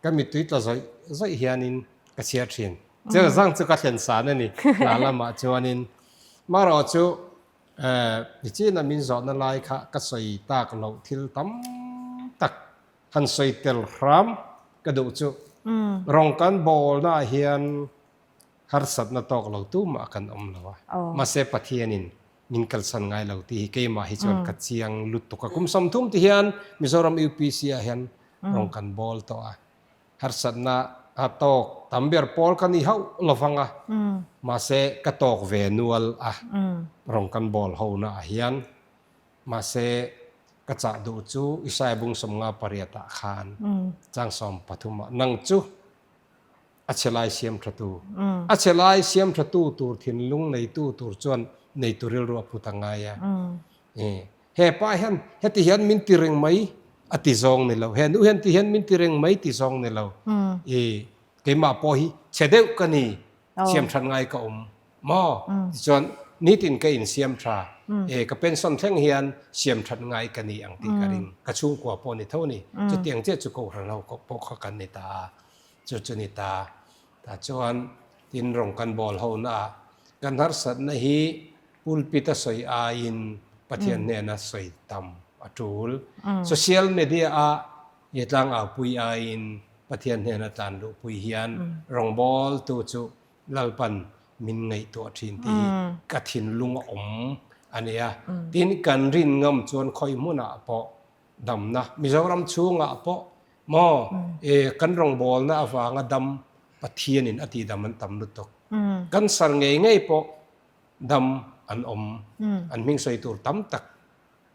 ka mittui tla zawih zawih hianin ka chhiar thin. Chu zang chu ka thlen san a ni hna lamah chuanin. Marawh chu nichin a min zawhna lai kha ka sawi tak loh thil tam tak han sawi tel hram ka duh chu. Rawng kan bawlnaah hian harsatna tawk lo tumah kan awm lo a, mahse Pathianin min kalsan ngai lo tih hi keimah hi chuan ka chiang lutuk a. Kum 30 ti hian Mizoram UPC ah hian rawng kan bawl tawh a, harsatna a tawk tam ber pawl ka ni hauh lo vang a, mahse ka tawk ve nual a rawng kan bawl ho na ah hian. Mahse ka chah duh chu Isaiah bung 58 ah khan chang 13 ah nang chu A chhe lai siam tha tu. A chhe lai siam tha tu tur thinlung neitu tur chuan neitu rilru a put a ngai a. He pa hian heti hian min ti reng mai a ti zawng ni lo. He nu hian ti hian min ti reng mai ti zawng ni lo. Keimah pawh hi chhe deuh ka ni. Siam that ngai ka awm maw? Tichuan nitin ka insiam tha. Ka pension thleng hian siam that ngai ka ni ang tih ka ring. Ka chhungkua pawh ni tho ni. Chutiang chiah chu Kohhran ho pawh kha kan ni ta a. Chu chu ni ta. Tah chuan tin rawng kan bawl ho na ah kan harsatna hi pulpit a sawi aiin Pathian hnena sawi tam a tul. Social media a i tlang au pui aiin Pathian hnena tlan luh pui hian rawngbawl tu chu Lalpan min ngaihtuah thin tih hi ka thinlung a awm a nia. Tin kan rin ngam chuan khawi hmunah pawh damna Mizoram chhungah pawh maw e kan rawngbawlna avanga dam Pathianin a tihdam an tam lutuk. Cancer ngei ngei pawh dam an awm an hming sawi tur tam tak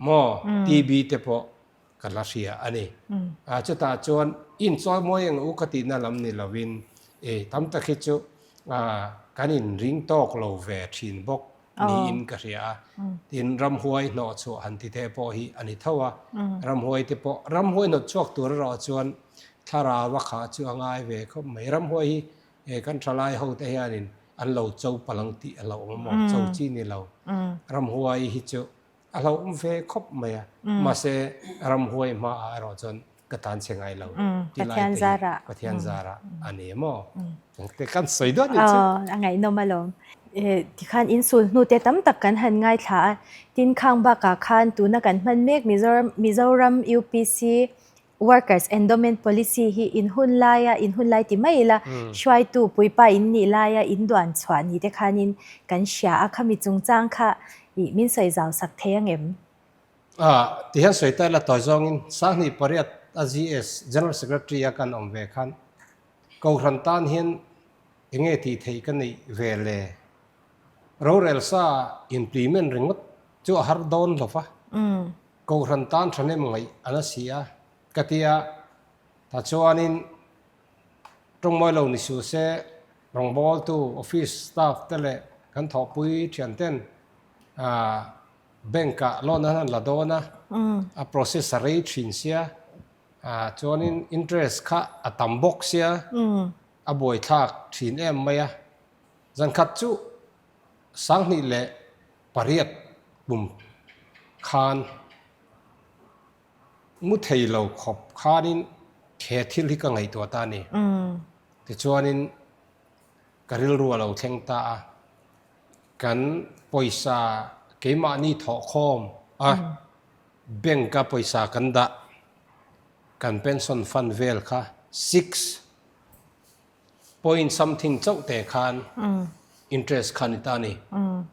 maw TB te pawh ka la hria a ni. A chutah chuan inchawi mawi ang u ka tihna lam ni lovin e tam tak hi chu kan inring tawk lo ve thin bawk. niin ka hria a. Tin, ramhuai hnawhchhuah han ti te pawh hi a ni tho a. Ramhuai te pawh, ramhuai hnawtchhuak tur erawh chuan thlarau a khah chu a ngai ve khawp mai. Ramhuai hi he kan thalai ho te hianin an lo cho palh ang tih a hlauhawm maw? Cho chi ni lo. Ramhuai hi chu A hlauhawm ve khawp mai a, mahse ramhuai hmaah erawh chuan ka tan che ngai lo ti lai te hi Pathian zarah a ni maw? Te kan sawi duat nih chu. A ngaihnawm alawm. Tikhan insul hnu te tam tak kan han ngaithla a, tin khang bakah khan tuna kan hman mek Mizoram Mizoram UPC Workers Endowment Policy hi in hun laia in hun lai ti mai ila, hruaitu puipa in nih laia in duan chhuah ni te khanin kan hria a, khami chungchang kha ih min sawi zau sak thei ang em? Ah, ti hian sawi ta ila tawi zawngin 28 a GS, General Secretary a kan awm ve khan Kohhran tan hian enge tih theih ka neih ve le? Rorel sa implement ringawt chu a har dawn lo va. Kohhran tan thahnem ngaih a na si a, ka ti a, tah chuanin tawngmawi lo ni suh se, rawngbawltu office staff te leh kan thawhpui thian ten bank ah loan an han la dawn a, a process a rei thin sia, chuanin interest kha a tam bawk sia, a buaithlak thin em mai a, zankhat chu 2008 kum khan mu thei lo khawp khanin he thil hi ka ngaihtuah ta a ni. Tichuanin ka rilru a lo thleng ta a, kan pawisa keimahni thawhkhawm a bank a pawisa kan dah kan pension fund vel kha six Point something chauh te khan interest kha ni ta ni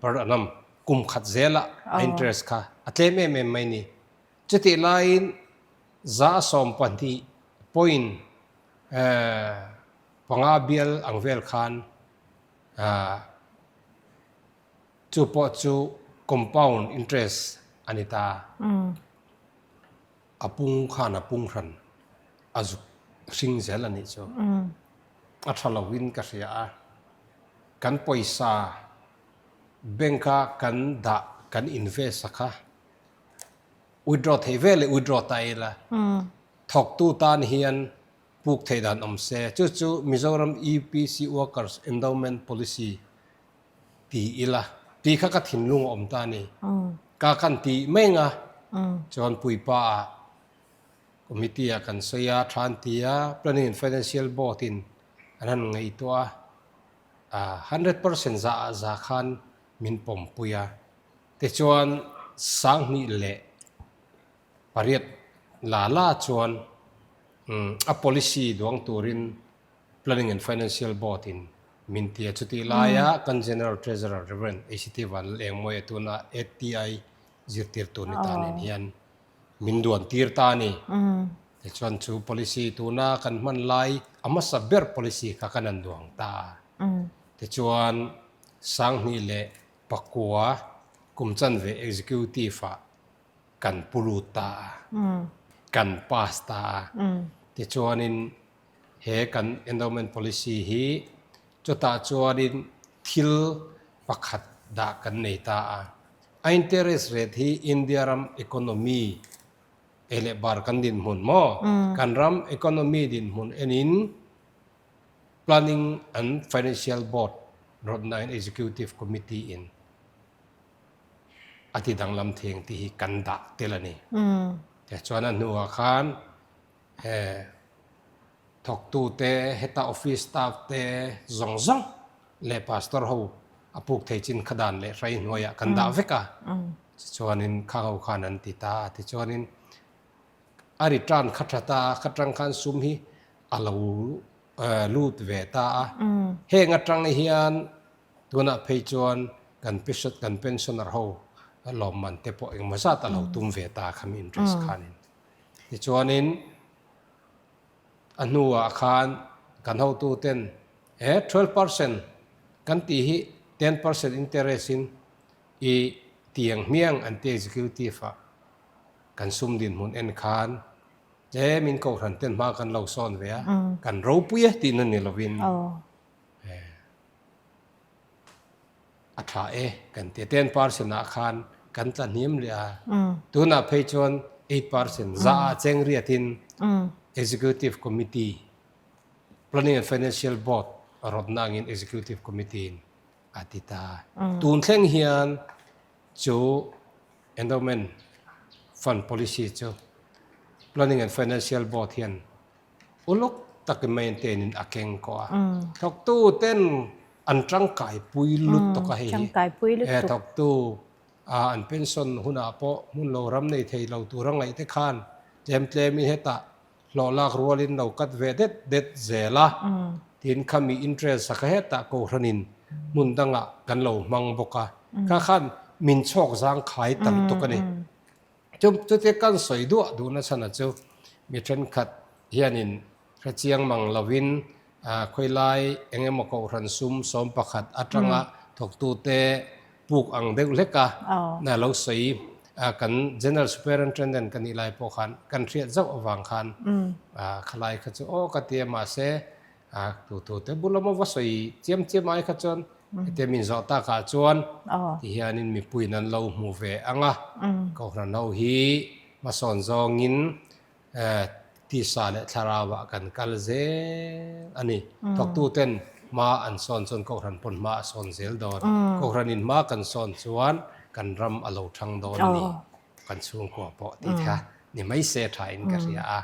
per annum kum khat zela a interest kha a tlem em em mai ni. Chutih laiin 12 point panga bial ang vel khan chu pawh chu compound interest a ni ta. A pung khan a pung hran a zuk hring zel a nih chu. A tha lovin ka hria a, kan pawisa Bank a kan dah kan invest a kha withdraw theih vel leh withdraw ta ila thawktu tan hian puk theih dan awm se. Chu chu Mizoram UPC Workers Endowment Policy ti ila tih kha ka thinlung a awm ta a ni. Ka kan tih mai anga chuan puipa ah committee ah kan sawi a, tha an ti a, Planning and Financial Board in an han ngaihtuah a, 100% zah ah za khan min pawmpui a. Tichuan 2008 la la chuan a policy duang turin Planning and Financial Board in min ti a, chutih laia kan General Treasurer Rev. ACT Vanlalengmawia tuna ATI zirtirtu ni ta nen hian min duan tir ta a ni. Tichuan chu policy tuna kan hman lai a hmasa ber policy kha kan han duang ta a. Tichuan 2009 kum chanve Executive ah kan pu lut ta a, kan pass ta a. Tichuanin He kan endowment policy hi chutah chuanin thil pakhat dah kan nei ta a. A interest rate hi India ram economy ei leh bar kan dinhmun maw? Kan ram economy dinhmun enin Planning and Financial Board rawtnain Executive Committee in a ti danglam theng tih hi kan dah tel a ni. Tichuan a hnuah khan He thawktute, heta office staff te zawng zawng leh pastor ho a puk thei chin kha dan leh hrai hnuaiah kan dah vek a. Tichuanin kha ho khan an ti ta a, tichuanin a return kha tha ta a, kha tang khan sum hi a lo lut ve ta a. Heng atang hian tunah phei chuan kan kan pensioner ho lawmman te pawh engmaw zat a lo tum ve ta a khami interest khanin. Tichuanin a hnuah khan kan hotuten he 12% kan tih hi 10% interest in i tiang hmiang an ti executive ah kan sum dinhmun en khan tlemin kohhran ten hma kan lo sawn ve a, kan ropui e tihna ni lovin. A tha e kan ti a, 10% ah khan kan tla hniam leh a, tunah phei chuan 8% za ah cheng riatin Executive Committee, Planning and Financial Board rawtna angin Executive Committee in a ti ta. Tun thleng hian chu Endowment Fund Policy chu Planning and Financial Board hian Uluk takin maintain in a keng kawh a. Thawktu ten an tangkai pui lutuk a hei hi. He thawktu an pension hunah pawh hmun lo ram nei thei lo tura ngaih te khan tlem tlemin hetah hlawh lak rualin lo cut ve det det zel a. Tin khami interest a kha hetah kohhranin hmun dangah kan lo hmang bawk a. Kha khan min chhawk zangkhai ta lutuk a ni. Chu chutia kan sawi duah duhna chhanah chu mi thenkhat hianin hrechiang mang lovin khawilai eng emaw kohhran sum 11 atanga thawktute puk ang deuh hlek a na lo sawi kan General Superintendent ka nih lai pawh khan kan hriat zauh avang khan khalai kha chu aw ka ti a mahse A tu tu te bul lama va sawi chiam chiam ai kha chuan hetiang min zawh takah chuan ti hianin mipuiin an lo hmu ve ang a, Kohhran ho hi hmasawn zawngin tisa leh thlarauah kan kal zel a ni. Thawktuten hma an sawn chuan Kohhran pawn hma a sawn zel dawn. Kohhranin hma kan sawn chuan kan ram a lo thang dawn a ni. Kan chhungkua pawh tih kha ni mai se thain ka hria a.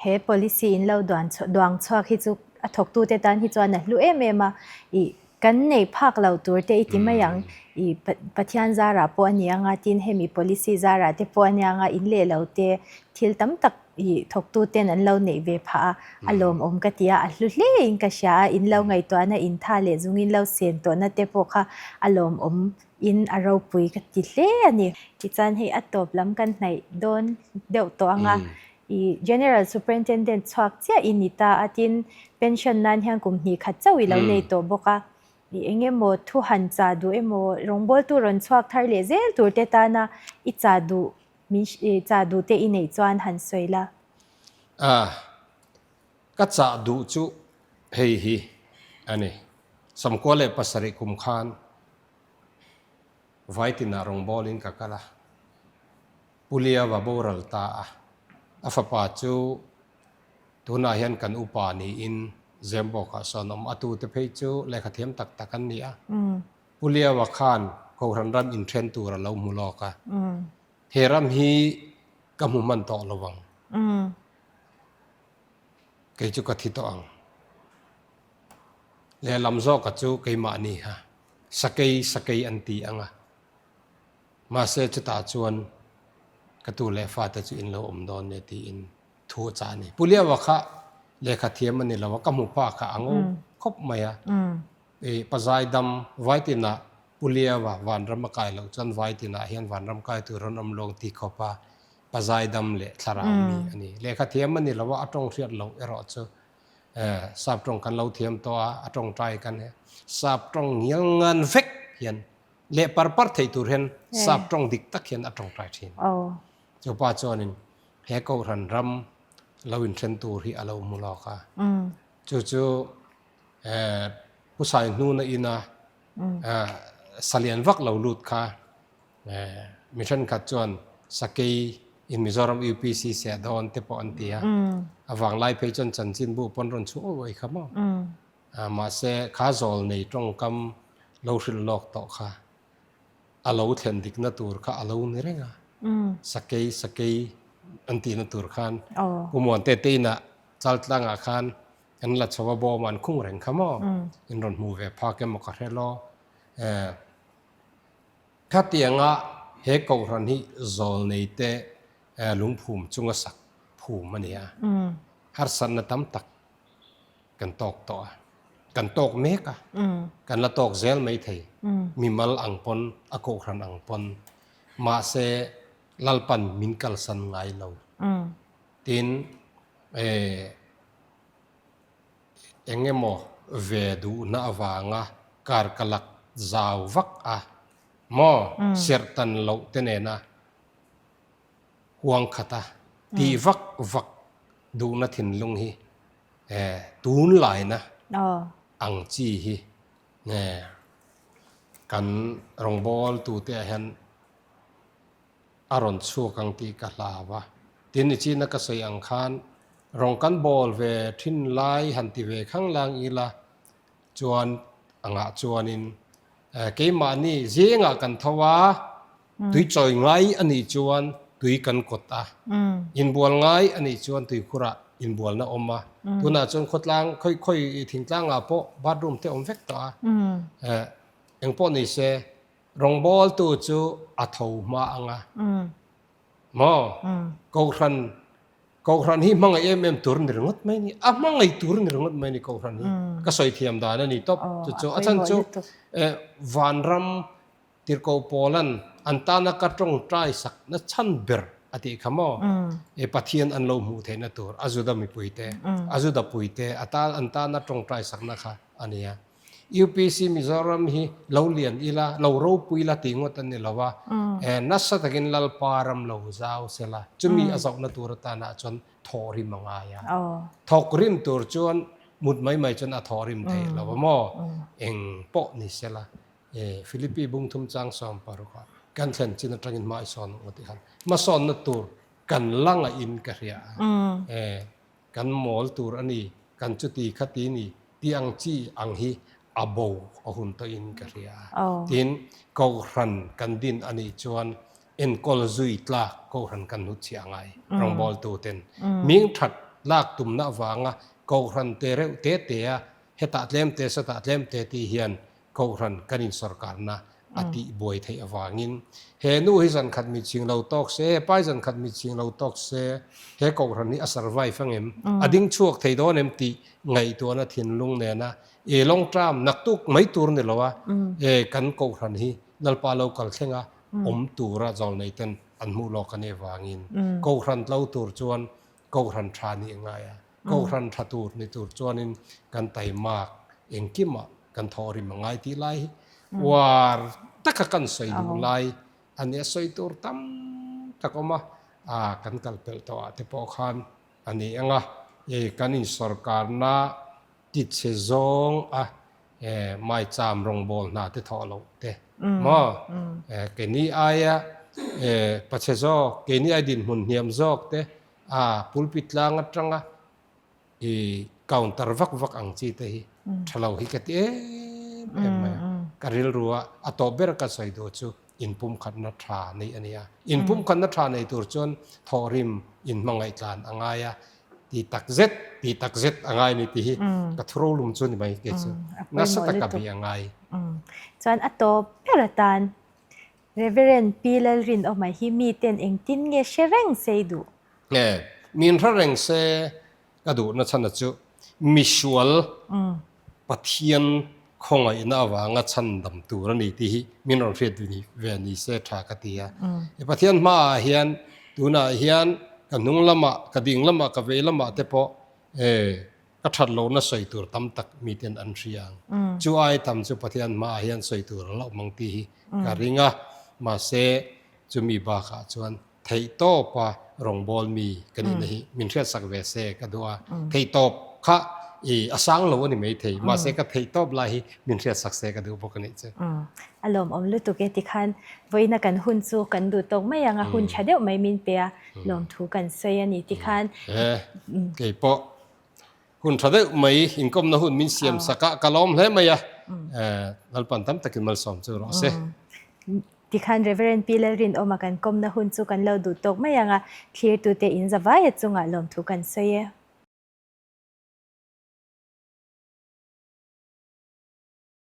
He policy in lo duan duang chhuak hi chu a thawktute tan hi chuan a hlu em em a, ih kan neih phak lo tur te i ti mai ang, ih Pathian zarah pawh a ni ang a, tin hemi policy zarah te pawh a ni ang a, in leh lo te thil tam tak ih thawktuten an lo neih ve phah a, a lawmawm ka ti a, a hlu hle in ka hria a, in lo ngaihtuahna in tha leh zung in lo sen tawhna te pawh kha a lawmawm in a ropui ka ti hle a ni. Tichuan hei a tawp lam kan hnaih dawn deuh tawh ang a, I General Superintendent chhuak chiah i ni ta a, tin pension nan hian kum hnih khat chauh i lo nei tawh bawk a. I eng emaw thu han chah duh emaw rawngbawltu rawn chhuak thar leh zel tur te tana i chah duh min chah duh te i neih chuan han sawi la. A, ka chah duh chu hei hi a ni. 97 kum khan. Vaitinah rawngbawlin ka kal a, Pu Liava boral ta a, a fapa chu tunah hian kan upa niin Zembawkah sawn awm a tute phei chu lehkha thiam tak tak an ni a. Pu Liava khan Kohhran ram inthen tur a lo hmu lawk a, he ram hi ka hmu hman tawh lo ang, kei chu ka thi tawh ang. Lehlam zawka chu keimahni kha sakei sakei an ti ang a, mahse chutah chuan ka tu leh fate chu in lo awm dawn nia tiin thu a chah a ni. Pu Liaua kha lehkha thiam a ni lo a, ka hmu phak kha a ngo khawp mai a. I pazai dam Vaitinah Pu Liaua vanram a kai loh chuan Vaitinah hian vanram kai tur an awm lawng ti khawp a pazai dam leh thlarau mi a ni. Lehkha thiam a ni lo a, a tawng hriat loh erawh chu Sap tawng kan lo thiam tawh a, a tawngtai kan he. Sap tawng ngial ngan vek hian leh par par theih tur hian sap tawng dik tak hian a tawngtai thin. Chu pa chuanin he Kohhran ram lo inthen tur hi a lo hmu lawk a. Chu chu Pu Saihnuna ina salian vak lo lut kha Mi thenkhat chuan Sakei in Mizoram UPC seh dawn te pawh an ti a, a vanglai phei chuan chanchinbu pawn rawn chhuah uai kha maw? Mahse kha zawl nei tawngkam lo hrilh lawk tawh kha a lo thlen dikna tur kha a lo ni reng a, Sakei Sakei an tihna tur khan Pu Muante te inah Chaltlangah khan an la chho a bawm an khung reng kha maw? In rawn hmu ve phak emaw ka hre law. Khatianga he Kohhran hi zawlneite lungphum chunga sak phum a ni a, harsatna tam tak kan tawk tawh a, kan tawk mek a, kan la tawk zel mai thei, mimal ang pawn, a Kohhran ang pawn, mahse Lalpan min kalsan ngai lo. Tin, Eng emaw ve duhna avanga kar ka lak zau vak a maw serh tan loh te nena huang khat a tih vak vak duhna thinlung hi tunlaina ang chi hi kan rawngbawl tute ah hian a rawn chhuak ang tih ka hlau a. Tin, i china ka sawi ang khan rawng kan bawl ve thin lai han ti ve khang lang ila chuan angah chuanin keimahni zingah kan tho a, tui chawi ngai a nih chuan tui kan kawt a, inbual ngai a nih chuan tuikhurah inbualna awm a. Tunah chuan khawtlang khawi khawi thingtlangah pawh bathroom te awm vek tawh a, engpawh ni se Rawngbawltu chu a tho hma ang a, maw? Kohhran, Kohhran hi hmangaih em em tur ni ringawt mai ni, a hmangaih tur ni ringawt mai ni Kohhran hi. Ka sawi thiam dan a ni tawp. Chu chu a chhan chu Vanram Tirhkoh Pawlan an tana ka tawngtai sak na chhan ber a tih kha maw? Pathian an lo hmuh theihna tur a Juda mipuite, a Juda puite a tan an tana tawngtai sakna kha a ni a. UPC Mizoram hi lo lian ila, lo ropui ila tih ngawt a ni lo a, nasa takin Lalpa ram lo zau se la, chumi a zauhna tur atanah chuan thawhrim a ngai a. Thawkrim tur chuan mut mai mai chuan a thawhrim theih lo a maw? Eng pawh ni se la, Philippi bungthum chang 16 ah kan thlen chin atangin hma i sawn ang tih khan hmasawnna tur kan la ngaihin ka hria a. Kan mawl tur a ni, kan chuti kha ti ni ti ang chi ang hi a bo a hun tawhin ka hria a. Tin, Kohhran kan din a nih chuan enkawl zui tlak Kohhran kan hnut chhiah a ngai. Rawngbawltu ten ming that lak tumna avanga Kohhran te reuh te te a hetah tlem te sawtah tlem te tih hian Kohhran kan insawrkarna a tih buai theih avangin he nu hi zan khat mitching lo tawk se, he pai zan khat mitching lo tawk se, he Kohhran hi a survive ang em, a ding chhuak thei dawn em tih ngaihtuahna thinlung nena e long term naktuk mai tur ni lo a, e kan Kohhran hi Lalpa lo kal thlenga awm tura zawlnei ten an hmuh lawk a nih avangin Kohhran tlo tur chuan Kohhran tha nih a ngai a. Kohhran tha tur ni tur chuanin kan taimak engkimah kan thawhrim a ngai tih lai hi uar taka kan sawi duh lai a nia sawi tur tam tak awm a, a kan kal pelh tawh ah te pawh khan a ni ang a, e kan insawrkarna tichhe zawng a e maicham rawngbawl hna te thawh loh te. Maw? Keini aia pachhe zawk, keini ai dinhmun hniam zawk te a pulpit tlang atanga i counter vak vak ang chi te hi tha lo hi ka ti em em mai a. Ka rilru a, a tawp ber ka sawi duh chu inpumkhatna tha neih a ni a. Inpumkhatna tha nei tur chuan thawhrim inhmangaih tlan a ngai a, ti tak zet, ti tak zet a ngai a ni tih hi ka thurolum chu ni mai kei chu. Nasa taka bi a ngai. Chuan a tawp ber atan Reverend Pi Lalrinawma hi miten engtin nge hre reng se i duh? Nge, min hre reng se ka duhna chhana chu misual Pathian khawngaihna avanga chhandam tur a ni tih hi min rawn hriat ve ni se tha ka ti a. Pathian hmaah hian tunah hian ka hnung lamah, ka ding lamah, ka vei lamah te pawh ka that lohna sawi tur tam tak miten an hria ang. Chu ai tam chu Pathian hmaah hian sawi tur a lo awm ang tih hi ka ring a. Mahse, chumi bakah chuan theihtawpa rawngbâwl mi ka nihna hi min hriatsak ve se ka duh a. Theihtawp kha i a sang lo a ni maithei, mahse ka theihtawp lai hi min hriatsak se ka duh bawk a nih chu. A lawmawm lutuk e tikhan vawiina kan hun chu kan duh tawk mai ang a, hun tha deuh mai min pe a, lawmthu kan sawi a ni tikhan. E, keipawh Hun tha deuh mai inkawmna hun min siam sak a, ka lawm hle mai a, Lalpan tam takin malsawm chu rawh se. Tikhan Reverend Pi Lalrinawma kan kawmna hun chu kan lo duh tawk mai ang a, thlirtute in zavaia chungah lawmthu kan sawi e.